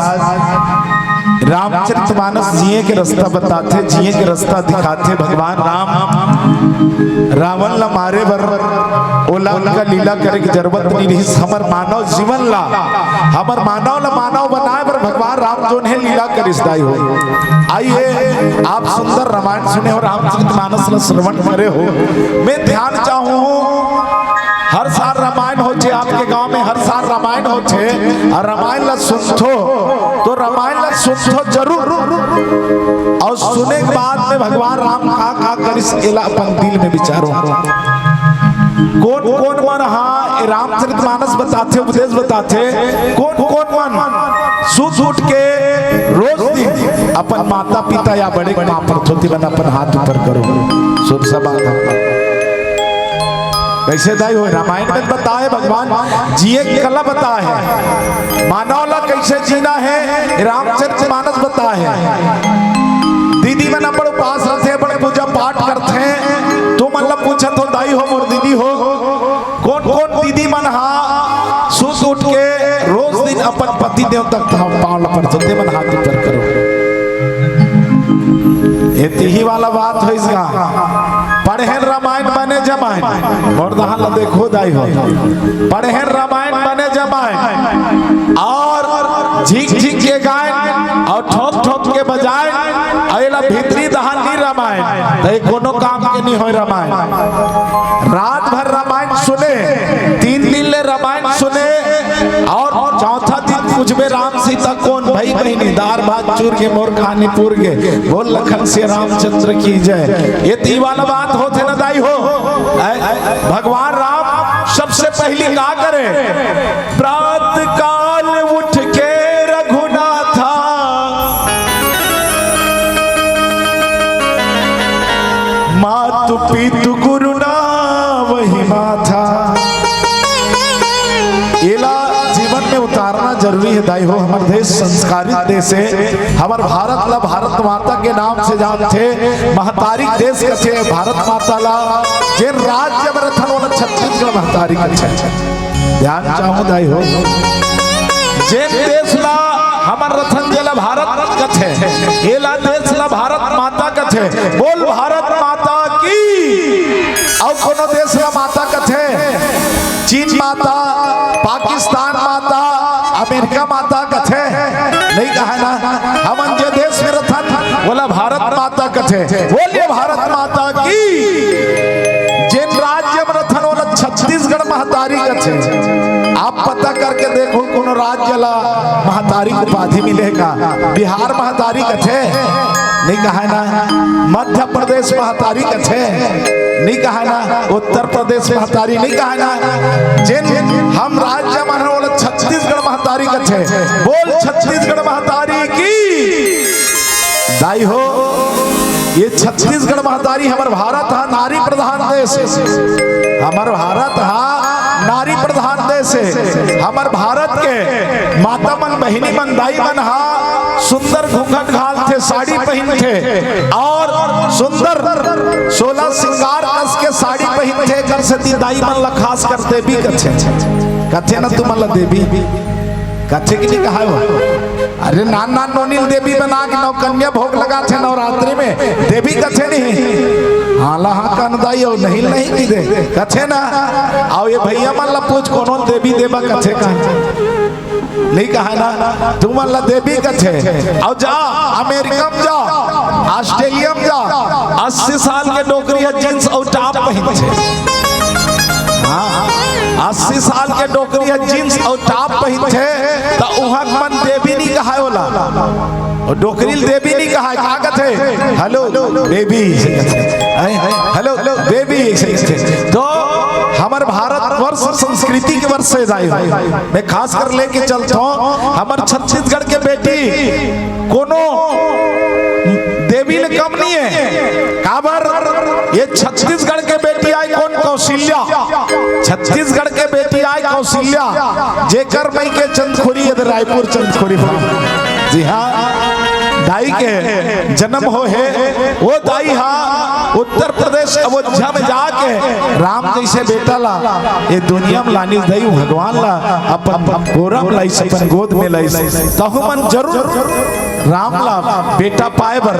रामचरितमानस जिए के रास्ता बताथे, जिए के रास्ता दिखाथे। भगवान राम रावण ला मारे बर ओला उनका लीला करे के जरूरत नहीं रहिस। हमर मानव जीवन ला, हमर मानव ला मानव बनाए बर भगवान राम जोन हे लीला करिस दाई हो। आइए आप सुंदर रामायण सुने हो, रामचरितमानस ला श्रवण करे हो। मैं ध्यान चाहूँ हर साल रामायण होथे, आपके गांव में हर साल रामायण होथे, अउ रामायण ला सुनथो, तो रामायण ला सुनथो जरूर, अउ सुने के बाद में भगवान राम का का करिस, एला अपन दिल में विचारो। कोन कोन मन हा ए रामचरितमानस बताथे, उपदेश बताथे, कोन कोन मन सुत उठ के रोज दिन अपन माता पिता या बड़े के पाँव परथो, तेमन अपन हाथ ऊपर करो। सुन सब बात है। कैसे दाई हो, रामायण में बताए भगवान जिए के कला बताए हे, मानव ला कैसे जीना हे, रामचरितमानस बताए हे। दीदी मन अपन उपास रथे, अपन पूजा पाठ करथे, तुमन ला पूछत हो दाई हो, मोर दीदी हो, कोन कोन दीदी मन हा सुत उठ के रोज दिन अपन पति देव तक पाँव ला परथे, तेमन हाथ ऊपर करो। ये तिही वाला बात होइस गा। पढ़ेन रामायण बने जमाइन, मोर दहान ला देखो दाई हो। पढ़ेन रामायण बने जमाइन, अउ झिक झिक के गाइन, अउ ठोक ठोक के बजाइन, अउ एला भीतरी दहान नी रामायण, त ये कोनो काम के नी होय रामायण। रात भर रामायण सुने, तीन दिन ले रामायण सुने, अउ चौथा दिन पूछबे राम सीता कोन भई बहिनी, दार भात चूर के मोर खानी पूर के, बोल लखन सिया रामचंद्र की जय। ये ती वाला बात होथे न दाई हो। ऐ, भगवान राम सबसे पहली का करे? प्रात काल उठ के रघुनाथा, मातु पितु गुरु ना वही माथा। एला जीवन में उतारना जरूरी है दाई हो। हमर देश संस्कारित देश है, हमर भारत ला भारत माता के नाम से जानथे, महतारी देश कथे भारत माता ला। जेन राज्य में रथन ओला छत्तीसगढ़ महतारी कथे। ध्यान चाहूं दाई हो, जेन देश ला हमर रथन जेला भारत कथे, एला देश ला भारत माता कथे। बोल भारत माता की। अउ कोनो देश ला माता कथे, चीन माता, पाकिस्तान माता, अमेरिका माता कथे, नहीं कहे ना। हमन जे देश में रथन ओला भारत माता कथे। बोलिए भारत माता की। जेन राज्य में रथन ओला छत्तीसगढ़ महतारी कथे। आप पता करके देखो कोनो राज्य ला महतारी के उपाधि मिले का? बिहार महतारी कथे, नहीं कहे ना। मध्य प्रदेश महतारी कथे, नहीं कहे ना। उत्तर प्रदेश महतारी, नहीं कहे ना। जेन हम राज्य मन ओला छत्तीसगढ़ महतारी कथे। बोल छत्तीसगढ़ महतारी की। दाई हो, ये छत्तीसगढ़ महतारी, हमर भारत हा नारी प्रधान देश हे। हमर भारत हा नारी प्रधान देश हे। हमर भारत के माता मन, बहिनी मन, दाई मन हा सुंदर घूंघट घालथे, साड़ी पहिनथे अउ सुंदर सोलह श्रृंगार कस के साड़ी पहिनथे। एकर सेती दाई मन ला खास कर देवी कथे। कथे न तुमन ला देवी? कथे कि नहीं कहाय हो? अरे नान नान नोनी ल देवी बना के नवकन्या भोग लगाथे नवरात्रि में, देवी कथे नहीं? हाँ ला हाँ कन दाई हो, नहीं नहीं की दे, कथे ना। अउ ये भैया मन ला पूछ कोनो ल देवी देवा कथे का? नहीं कहे ना, तुमन ला देवी कथे। अउ जा अमेरिका में जा, ऑस्ट्रेलिया में जा, अस्सी साल के डोकरी ह जींस अउ टॉप पहिनथे। हाँ, अस्सी साल के डोकरी ह जींस अउ टॉप पहिनथे, त उहाँ के मन देवी नहीं कहाय ओला। अउ डोकरी ल देवी नहीं कहाय, का कथे? हेलो बेबी, ऐसे कथे। हैं? हेलो बेबी, ऐसे कथे। तो हमर भारतवर्ष संस्कृति के वर्ष हे दाई हो। मैं खास कर लेके चलथों, हमर छत्तीसगढ़ के बेटी कोनो देवी ले कम नहीं हे। काबर? ये छत्तीसगढ़ के बेटी आय कोन? कौशल्या। छत्तीसगढ़ के बेटी आय कौशल्या, जेकर मई के चंदखुरी हे, रायपुर चंदखुरी। जी हाँ, दाई के जन्म होहे, वो दाई हा उत्तर प्रदेश अयोध्या में जाके राम जइसे बेटा ला ये दुनिया में लानिस दाई, भगवान ला अपन गोरा में लाइस, अपन गोद में लाइस। तहु मन जरूर राम ला बेटा पाए बर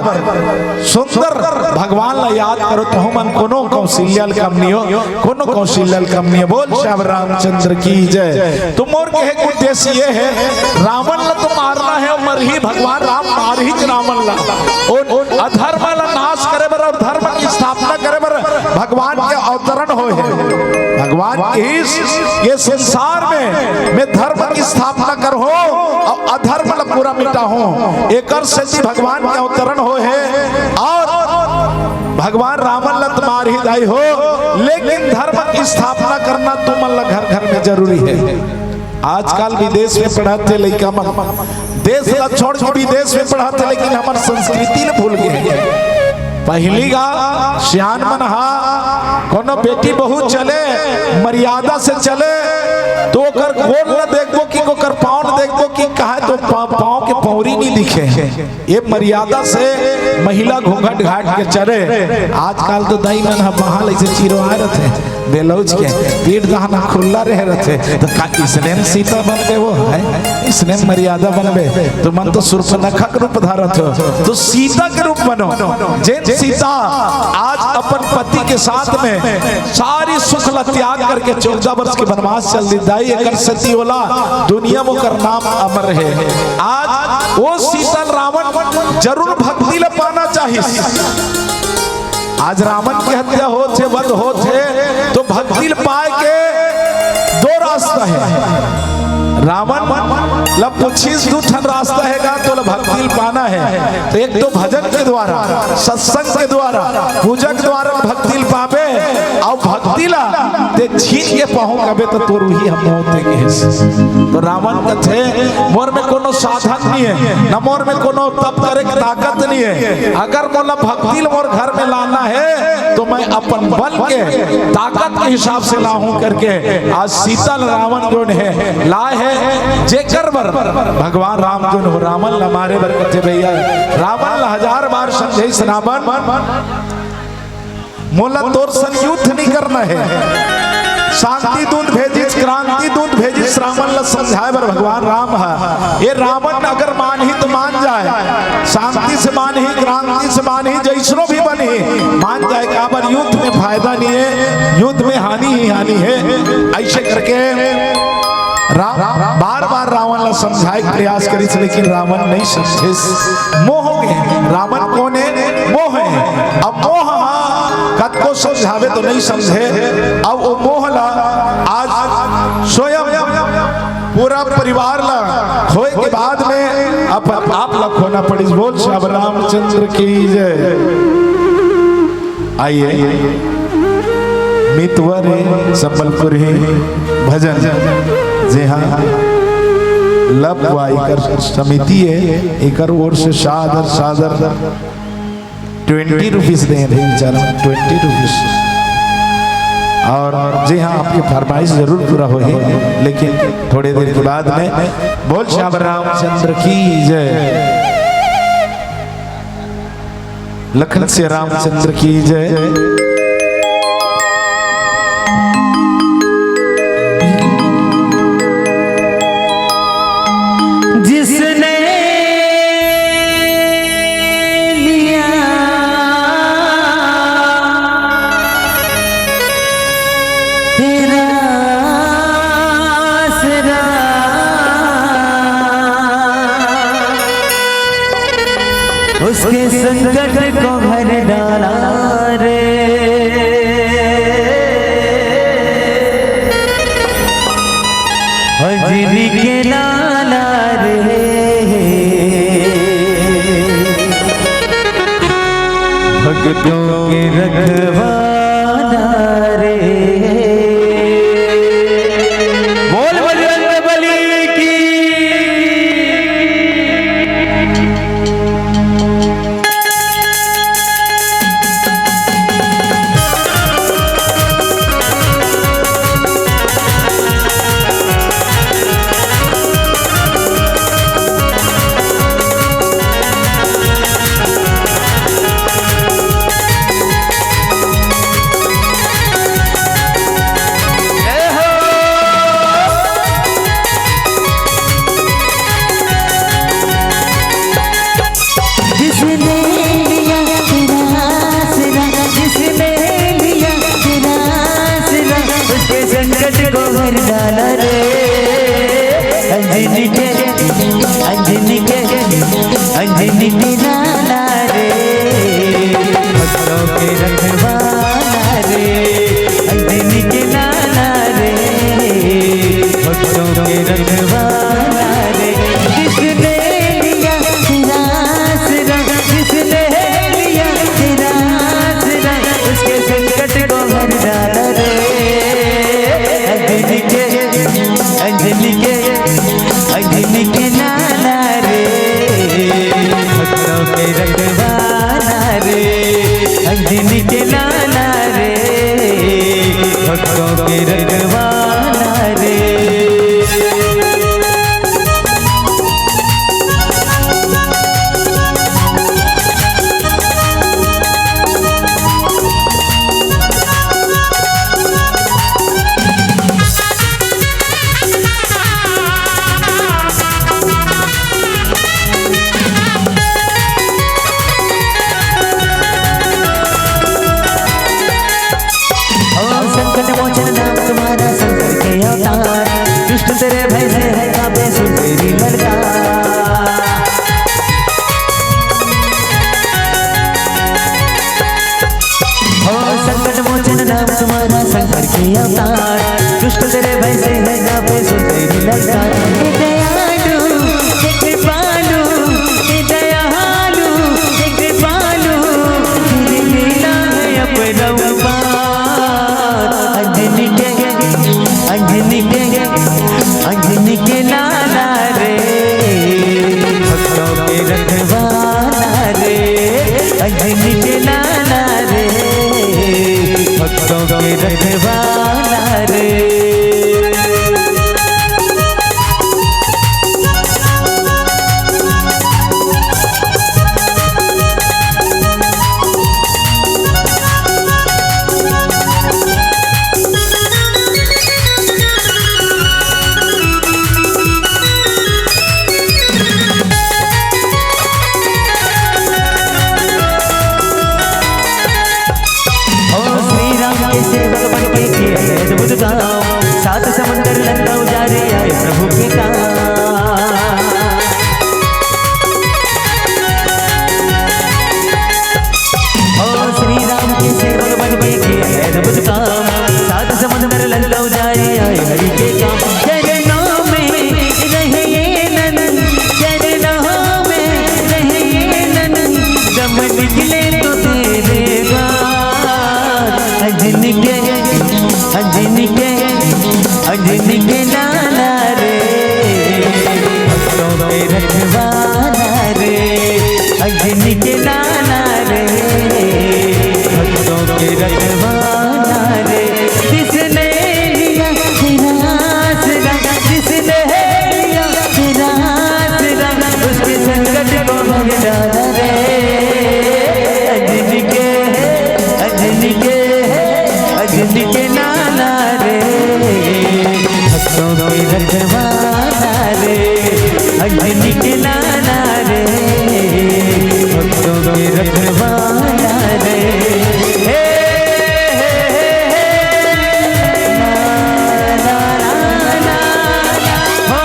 सुंदर भगवान ला याद करो, तहु मन कोनो कौशल्या ल कम नहीं हो, कोनो कौशल्या ल कम नहीं हो। बोल श्याम रामचंद्र की जय। तो मोर कहे के उद्देश्य ये है, रावण ला तो मारना है, मरही, भगवान राम मारही रावण ला। ओ अधर्म ला नाश करे बर और धर्म की स्थापना करे बर भगवान के अवतरण होए हे। भगवान इस ये संसार में मैं धर्म की स्थापना करहूं और अधर्म ला पूरा मिटाहूं, एकर सेती भगवान के अवतरण होए हे। और भगवान रावण ला तो मारही दाई हो, लेकिन धर्म की स्थापना करना तुमन ला घर घर में जरूरी है। आजकल विदेश में पढ़त हे लइका मन, देश ला छोड़ के विदेश में पढ़त हे, लेकिन हमर संस्कृति ला भूल गे हे। पहिली गा सियान मन हा कोनो बेटी बहू चले, मर्यादा से चले, तो ओकर गोड़ ला देखबो कि ओकर पाँव ला देखबो कि कहा तो पा-, पाँव के पौरी नहीं दिखे। ये मर्यादा से महिला घूंघट घाट के चले। आजकल तो दाई मन ह बहाल ऐसे चिरवाए रथे, ब्लाउज के पीठ दहाना खुल्ला रहे रथे। तो का इसने में सीता बनबे वो है, इसने में मर्यादा बनबे? तुमन तो सूर्पनखा के रूप धारत हो, तो सीता के रूप बनो। जेन सीता आज अपन पति के साथ में सारी सुख ला त्याग करके चौदह वर्ष के वनवास चल दी दाई, एकर सेती ओला दुनिया में ओकर नाम अमर है। आज वो सीता ल रावण जरूर भक्ति ला पाना चाहिस। आज रावण के हत्या होत हे, वध होत हे, तो भक्ति ला पाए के दो रास्ता है। रावण ला पूछिस दू ठन रास्ता हे गा, तोला भक्ति ला पाना है, तो एक तो भजन के द्वारा, सत्संग के द्वारा, पूजा के द्वारा भक्ति ला पाबे, अउ भक्ति ला ते छीन के पाहूं कबे तो तोर उही हम मौत देंगे। तो रावण कथे, मोर में कोनो साधन नहीं है, न मोर में कोनो तप करे के ताकत नहीं है। अगर मोला भक्ति ला मोर घर में लाना है तो मैं अपन बल के, ताकत के हिसाब से लाहूं करके आज सीता ला रावण जोन है लाए है, जेकर बर भगवान राम जोन हो रावण ला मारे बर कथे भैया, रावण ला हजार बार समझाइस रावण, मोला तोर संग युद्ध नहीं करना है। शांति दूत भेजिस, क्रांति दूत भेजिस रावण ला समझाए बर भगवान राम ह। ये रावण अगर मानही तो मान जाए, शांति से मानही, क्रांति से मानही, जैसनो भी बनही, मान जाए, काबर युद्ध में फायदा नहीं है, युद्ध में हानि ही हानि है। ऐसे करके राम बार बार रावण ला समझाए के प्रयास करिस, लेकिन रावण नहीं समझिस। मोह में, रावण कोन हे? मोह हे। अब मोह ह कतको समझावे तो नहीं समझे। अब वो मोह ला आज स्वयं पूरा परिवार ला खोए के बाद में अब आप ला खोना पड़िस। बोल श्याम रामचंद्र की जय। आइए, मितवा रे संबलपुरी भजन, जी हाँ, लब वाइकर समिति है, एकर ओर से सादर, सादर ट्वेंटी रुपीज दे रहे हैं, बेचारा, ट्वेंटी रुपीज। और जी हाँ, आपकी फरमाइश जरूर पूरा होही, लेकिन थोड़ी देर के बाद में। बोल श्याम रामचंद्र की जय। लखन सिया रामचंद्र की जय। जिसने लिया तेरा आसरा, उसके संकट को हर डाला रे। हजरी के लाला रे, भक्तों के रखवाला रे। बोल बजरंग बली की। अंजनी के, अंजनी के, अंजनी के लाला रे, भक्तों के रखवाला रे। अंजनी के लाला रे, भक्तों के रखवाला रे। जिसने लिया तेरा आसरा, जिसने लिया तेरा आसरा, उसके संकट को हर डाला रे। अंजनी के, अंजनी के, अंजनी के लाला रे, भक्तों के रखवाला रे। अंजनी के लाला रे, भक्तों के रखवाला रे। ओ संकट मोचन नाम तुम्हारा, शंकर के अवतार, दुष्ट तेरे भय से है कांपे सुर तेरी ललकार। ओ संकट मोचन नाम तुम्हारा, शंकर के अवतार, दुष्ट तेरे भय से है कांपे सुर तेरी ललकार। हे दयालु, हे कृपालु, हे दयालु, हे कृपालु, तेरी लीला है अपरंपार। अंजनी के, अंजनी के, अंजनी के लाला रे, भक्तों के रखवाला रे। अंजनी के लाला रे, भक्तों के रखवाला रे। ओ श्री राम के सेवक बन के किए हैं अद्भुत काम, सात समंदर लंका उजारे आए प्रभु के काम। ओ श्री राम के सेवक बन के किए हैं अद्भुत काम, सात समंदर लंका उजारे आए हरि के काम। चरणों में रहे ये नंद, चरणों में रहे ये नंद, दम निकले तो तेरे द्वार। अंजनी के, अंजनी के, अंजनी के लाला रे, भक्तों के रखवाला रे। अंजनी के लाला रे, भक्तों के रखवाला रे। जिसने लिया तेरा आसरा, जिसने लिया तेरा आसरा, उसके संकट को हर डाला रे। अंजनी के, अंजनी के, अंजनी के लाला रे, भक्तों के रखवाला रे। अंजनी के लाला रे, भक्तों के रखवाला रे। हे, हे, हे, हे, ला, ला, ला, ला, ला, हो,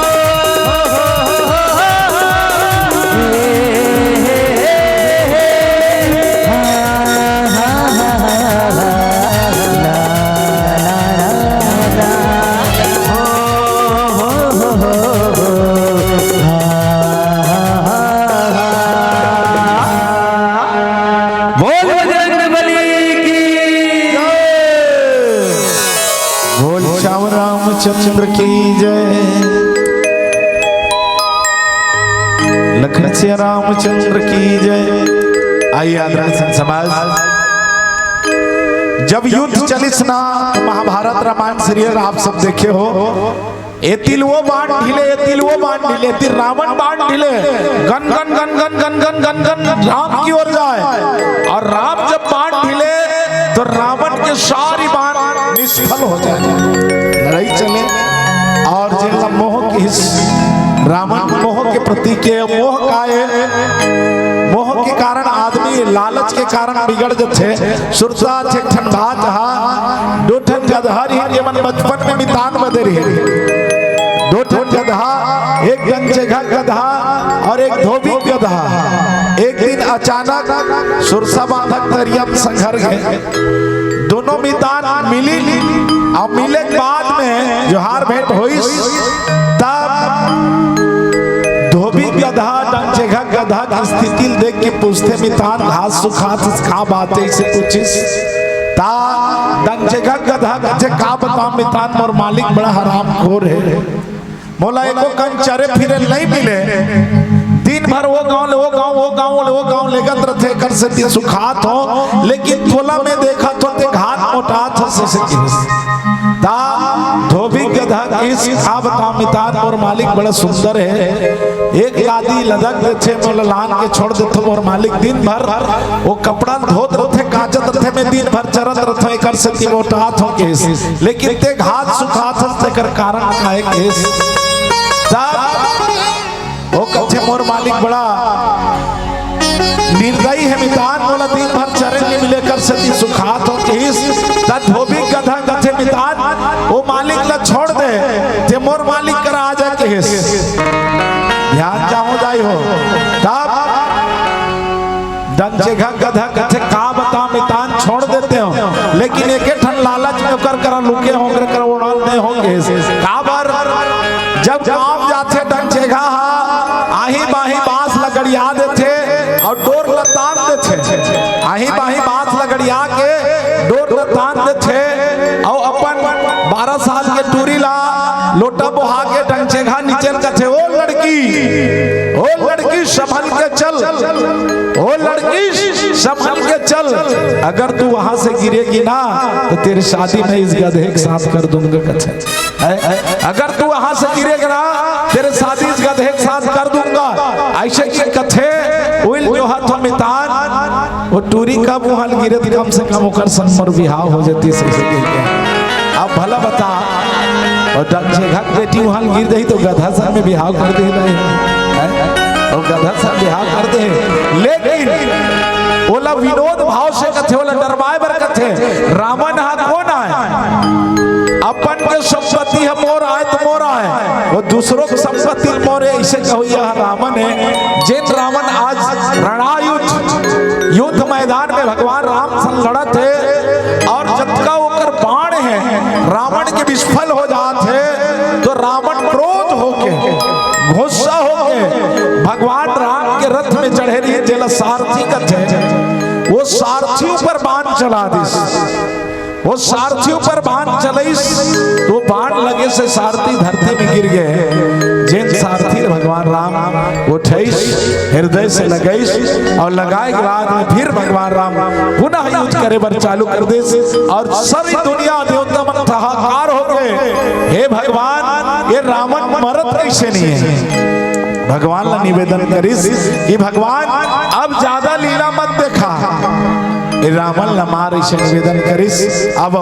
हो, हो, हो, हो, हो, हे, हे, हे, हे, हा, हा, हा, हा, हा, ला, ला, ला, ला, हो, हो, हो, हो, हा, हा, हा, हा। बोल बजरंग बली की जय। बोल श्याम रामचंद्र की जय। लखन सिया रामचंद्र की जय। आइए आदरणीय संत समाज, जब युद्ध चलिस ना, महाभारत रामायण सीरियल आप सब देखे हो, ए तिलवो बांट ढिले, ए तिलवो बांट ढिले, ए तिर रावण बांट ढिले, गन गन गन गन गन गन गन गन राम की ओर जाए। और राम जब बांट ढिले तो रावण के सारी बाण निष्फल हो जाए, लड़ाई चले। और जिनका मोह की इस रावण मोह के प्रतीक है, मोह का है, मोह के कारण आदमी लालच के कारण बिगड़ जथे। सुरता एक ठन बात हा, दो ठन गदहा रहिन, जेमन बचपन में मितान बदे रहिन। दो ठन गदहा, डंचेघा गधा और एक धोबी गधा एक दिन अचानक सुरसा बांधक तरिया म संघर गे। दोनों मितान मिलिन, अउ मिले के बाद में जोहार भेंट होइस, तब धोबी गधा डंचेघा गधा के स्थिति ल देख के पूछथे, "मितान, घास सुखात हस, का बात हे?" अइसे पूछिस। ता डंचेघा गधा कथे, "का बतांव मितान, मोर मालिक बड़ा हरामखोर हे।" मोला एको कन चरे फिरे ल नइ मिले। दिन भर ओ गांव ले ओ गांव, ओ गांव ले ओ गांव लेगत रथे, एकर सेती सुखात हों, लेकिन तोला मैं देखत हों ते घात मोटात हस, अइसे कहिस। ता धोबी गधा कहिस, "का बतांव मितान, मोर मालिक बड़ा सुंदर हे, एक लादी लदक देथे, मोला लान के छोड़ देथे, मोर मालिक दिन भर ओ कपड़ा ल धोत रथे, कांचत रथे, मैं दिन भर चरत रथों, एकर सेती मोटात हों," कहिस। "लेकिन ते घात सुखात हस, तेकर कारण का हे?" कहिस। तब ओ कथे, "मोर मालिक बड़ा निर्दयी हे मितान, मोला दिन भर चरे नइ मिले, एकर सेती सुखात हों," कहिस। तब धोबी गधा कथे, "मितान, ओ मालिक ला छोड़ दे, ते मोर मालिक करा आ जा," कहिस। ध्यान जहां जाय हो। तब डंचेघा गधा कथे, "का बतांव मितान, छोड़ देते हों, लेकिन एके ठन लालच में ओकर करा लुके हों, ओकर करा ओढ़ल दे हों," कहिस। काबर? जब गांव जाथे डंचेघा हा, आही बाही बांस ल गड़िया देथे अउ डोर ल तान देथे। आही बाही बांस ल गड़िया के डोर ल तान देथे अउ अपन बारह साल के टूरी ला लोटा बोहा के डंचेघा नीचे ल कथे, "ओ लड़की, ओ लड़की, संभल के चल, ओ लड़की, संभल के चल, अगर तू वहां से गिरेगी ना, तो तेरी शादी मैं इस गधे के साथ कर दूंगा," कथे। "अगर तू वहां से गिरेगा ना, तेरी शादी इस गधे के साथ कर दूंगा," अइसे कहिके कथे। ओइल जोहत हों मितान, ओ टूरी कब उहां ल गिरे त कम से कम ओकर संग मोर बिहाव हो जातिस, अइसे कहिके। अब भला बता, ओ डंचेघा के बेटी उहां ल गिर देही त गधा संग में बिहाव कर देही नहीं? हैं? ओ गधा संग बिहाव कर देही। लेकिन ओला विनोद भाव से कथे, ओला डरवाय बर कथे। रावण हा कोन आय? अपन के संपत्ति ह मोर आय त मोर आय, ओ दूसरो के संपत्ति मोर हे, अइसे कहोइया ह रावण हे। जेन रावण आज रणायुद्ध, युद्ध मैदान में भगवान राम संग लड़त हे अउ जतका ओकर बाण हे, रावण के विस्फल हो जात हे, त रावण क्रोध होके, गुस्सा होके भगवान राम के रथ में चढ़े रहिस, जेला सारथी कथे। ओ सारथी ऊपर बाण चला दिस। ओ सारथी ऊपर बाण चलइस, त ओ बाण लगे से सारथी धरती में गिर गे। जेन सारथी ल भगवान राम उठइस, हिरदय से लगइस अउ लगाय के बाद में फिर भगवान राम पुनः युद्ध करे बर चालू कर दिस अउ सभी दुनिया देवता मन हाहाकार हो गे, "हे भगवान, ए रावण मरत कइसे नइ हे?" भगवान ला निवेदन करिस कि भगवान, अब जादा लीला मत देखा, ए रावण ला मार, अइसे निवेदन करिस। अब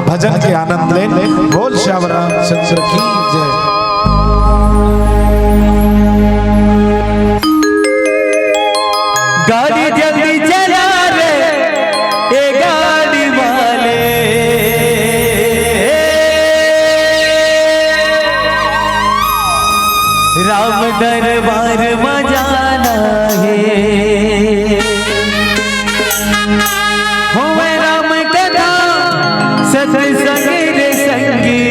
भजन के आनंद लेन। बोल श्याम रामचंद्र की जय। गाड़ी जल्दी चला रे, ए गाड़ी वाले। राम दरबार म जाना हे। होवय राम कथा सत्संग रे संगी,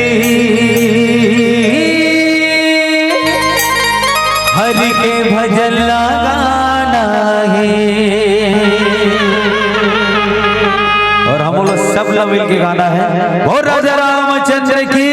हरि के भजन ला गाना हे। अउ हमन ला सब ला मिल के गाना हे, बोल राजा रामचंद्र की।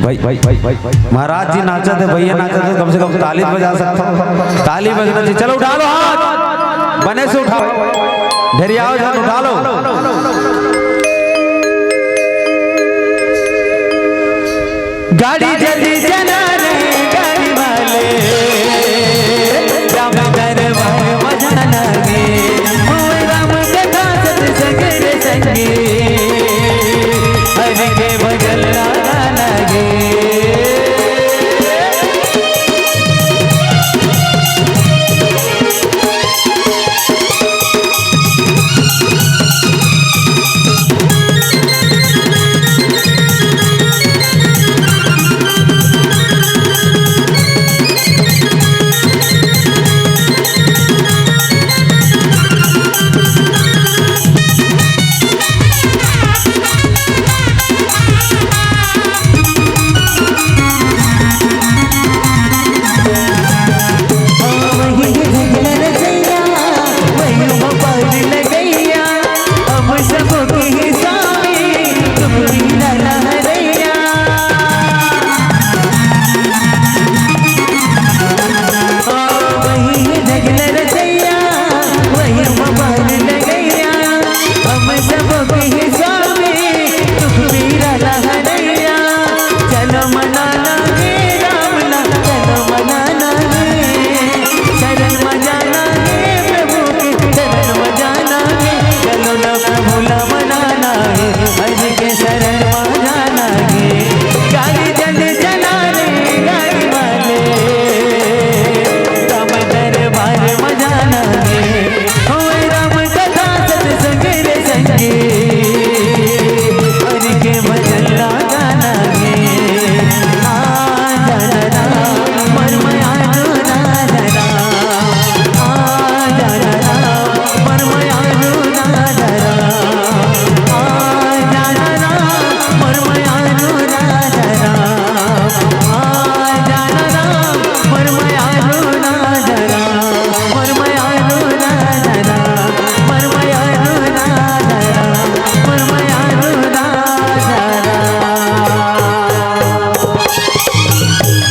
भाई, भाई, भाई, भाई, भाई। महाराज जी नाचत हे, भैया नाचत हे, कम से कम ताली बजा सकता हूँ। ताली बजना चाहिए। चलो, उठा लो हाथ, बने से उठाओ, ढेरियाओ झन, उठा लो। गाड़ी जल्दी चला रे, गाड़ी वाले, राम दरबार मजा लागे, मोर राम कथा सत्संग रे संगी, हरि के भजन लाना गे।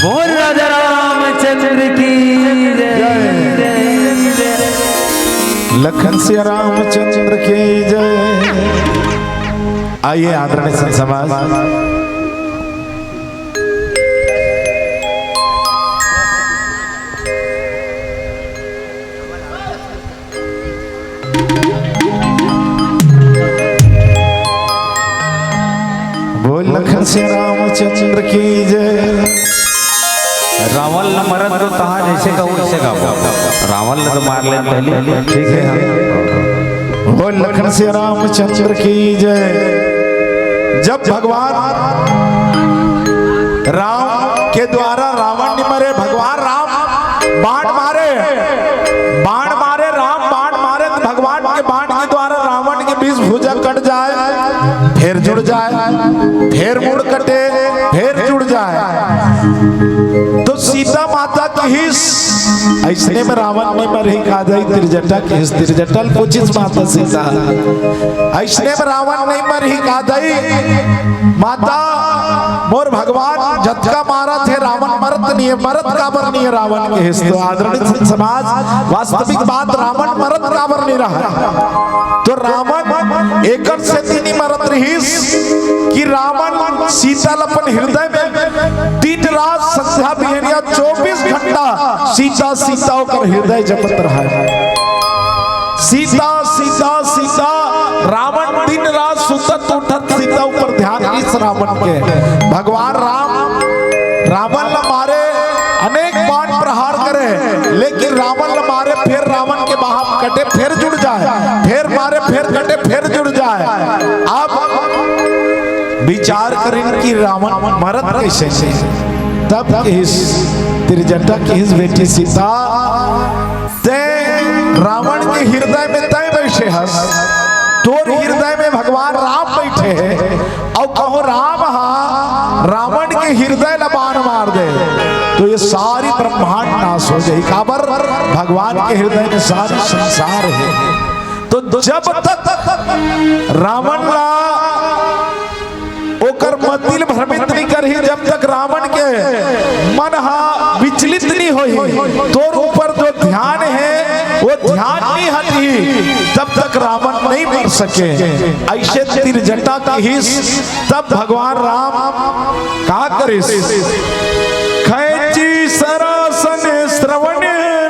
बोल राजा रामचंद्र की जय। लखन सिया रामचंद्र की जय। आइए आदरणीय संत समाज, बोल लखन सिया रामचंद्र की जय। रावण ल मरत तो तहाँ जैसे कहो वैसे गाबो। रावण ल तो मार ले पहले, ठीक है, हाँ। बोल लखन सिया रामचंद्र की जय। जब भगवान राम के द्वारा रावण नहीं मरे, भगवान राम बाण मारे, बाण मारे, राम बाण मारे तो भगवान के बाण के द्वारा रावण के बीस भुजा कट जाए, फिर जुड़ जाए, फिर मुड़ कटे, फिर जुड़ जाए। तो सीता माता कहिस, अइसने में रावण नहीं मरही का दई, त्रिजटा कहिस, त्रिजटा ल पूछिस माता सीता, अइसने में रावण नहीं मरही का दई, माता मोर भगवान जतका मारत हे रावण मरत नहीं हे, मरत काबर नहीं हे रावण कहिस। तो आदरणीय समाज, वास्तविक बात, रावण मरत काबर नहीं रहा? तो रावण एकर सेती नहीं मरत रहिस कि रावण सीता ल अपन हृदय में दिन रात संध्या बिहनिया चौबीस घंटा सीता सीता ओकर हृदय जपत रहा। सीता सीता सीता, रावण दिन रात सुतत उठत सीता ऊपर ध्यान इस रावण के। भगवान राम रावण ल मारे, अनेक बाण प्रहार करे, लेकिन रावण ल मारे, फिर रावण के बाह कटे, फिर जुड़ जाए, फिर मारे, फिर कटे, फिर जुड़ जाए। अब विचार करिन कि रावण मरत कैसे हे। तब कहिस त्रिजटा, कहिस बेटी सीता, तैं रावण के हृदय में तैं बइठे हस, तोर हृदय में भगवान राम बइठे हे, अउ कहूं राम हा रावण के हृदय ला बाण मार दे, तो ये सारी ब्रह्मांड नाश हो जाही। काबर? भगवान के हृदय में सारी संसार हे। तो जब तक रावण ला ओकर मति ल भ्रमित नहीं कर जब तक रावण के मन हा विचलित नहीं होही, तोर ऊपर जो ध्यान हे, वो ध्यान नहीं हटही, तब तक रावण नहीं मर सके। अइसे तीर जटा किहिस, तब भगवान राम का करिस? खैंची सरासन श्रवण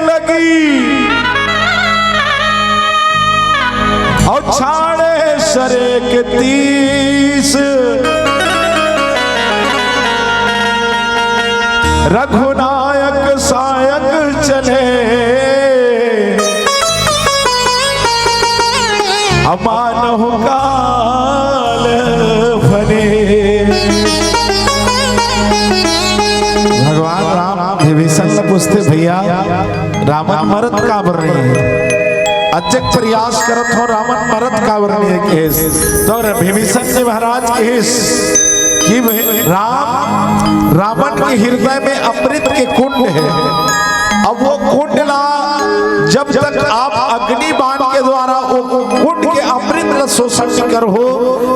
लगी, अउ छाड़े सरेक तीस। रघुनायक सायक चले, अमानहु काल फले। भगवान राम विभीषण से पूछते, भैया, रावण मरत काबर नहीं हे? अतेक प्रयास करत हों, रावण मरत काबर नहीं हे कहिस। तो विभीषण जी महाराज कहिस कि भाई राम, रावण के हृदय में अमृत के कुंड हे। अब वो कुंड ला जब तक आप अग्नि बाण के द्वारा वो कुंड के अमृत ला शोषण नहीं करहू,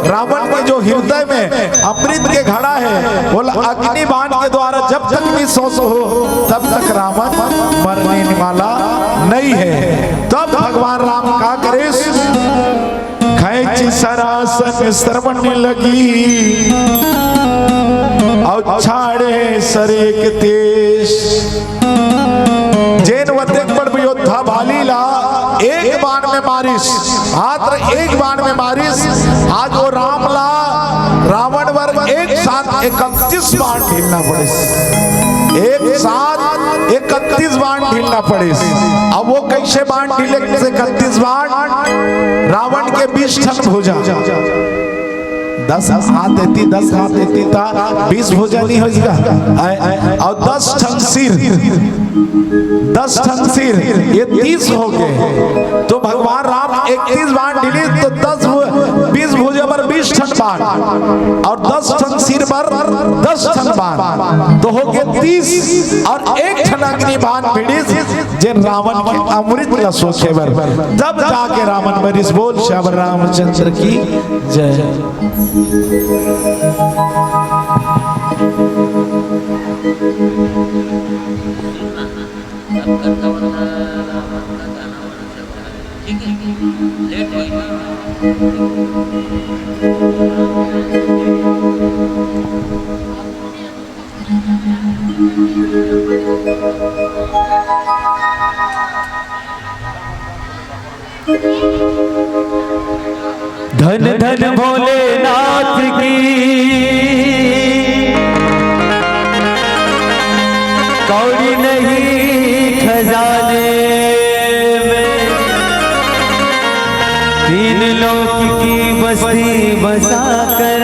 रावण के जो हृदय में अमृत के घड़ा हे, वो ला अग्नि बाण के द्वारा जब तक नहीं शोषहू, तब तक रावण मरने वाला नहीं हे। तब भगवान राम का करिस? खैंची सरासन श्रवण लगी, अउ छाड़े सरेक तीस। जेन अतेक बड़ योद्धा बाली ला एक बाण में मारिस, मात्र एक बाण में मारिस, आज वो राम ला, रावण बर एक साथ इकतीस बाण झेलना पड़िस। एक साथ इकतीस बाण झेलना पड़िस। अब वो कइसे बाण झेले, इकतीस बाण? रावण के बीस ठन भुजा, दस हाथ एती, दस हाथ एती, त बीस भुजा नहीं होही का? अउ दस ठन सिर, दस ठन सिर, ये तीस हो गे। तो भगवान राम इकतीस बाण झेलिस, तो दस भु-, बीस भुजा बर बीस ठन बाण, अउ दस ठन सिर बर दस ठन बाण, तो हो गे तीस, अउ एक ठन अग्नि बाण भिड़िस, जे रावण के अमृत ला सोखे बर, तब जाके रावण मरिस। बोल श्याम रामचंद्र की जय। धन धन भोलेनाथ की, कौड़ी नहीं खजाने में, तीन लोक की बस्ती बसा कर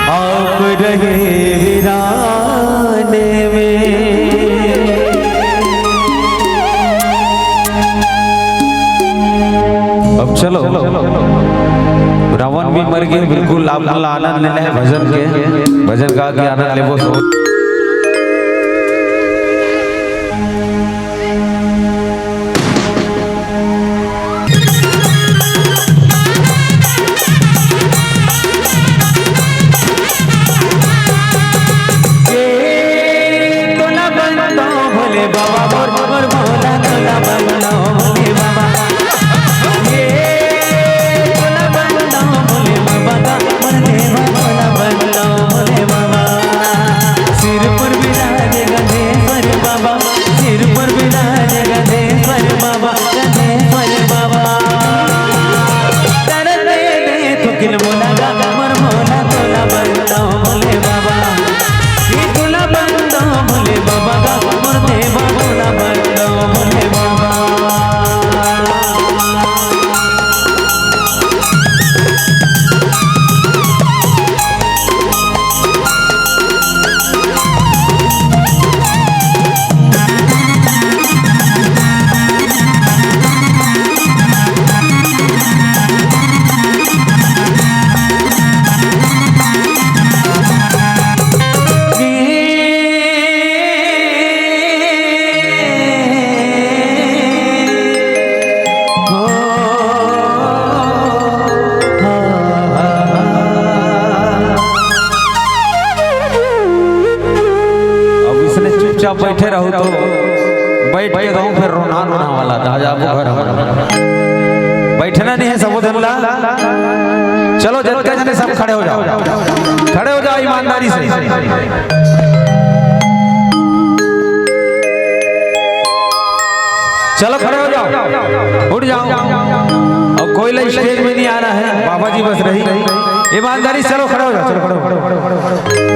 आप रहे वीराने में। अब चलो, रावण भी मर गे, बिल्कुल आप मन ला आनंद लेना हे भजन के, भजन गा के आनंद लेबो। चुपचाप बैठे रहो तो बैठ के गाँव फिर रोना रोना वाला था। आज आपको घर हमारा बैठना नहीं है सबो धन ला। चलो जतका जने सब खड़े हो जाओ, खड़े हो जाओ ईमानदारी से। चलो खड़े हो जाओ, उठ जाओ। और कोई ला स्टेज में नहीं आना है, बाबा जी बस रही ईमानदारी। चलो खड़े हो जाओ, चलो खड़े हो जाओ।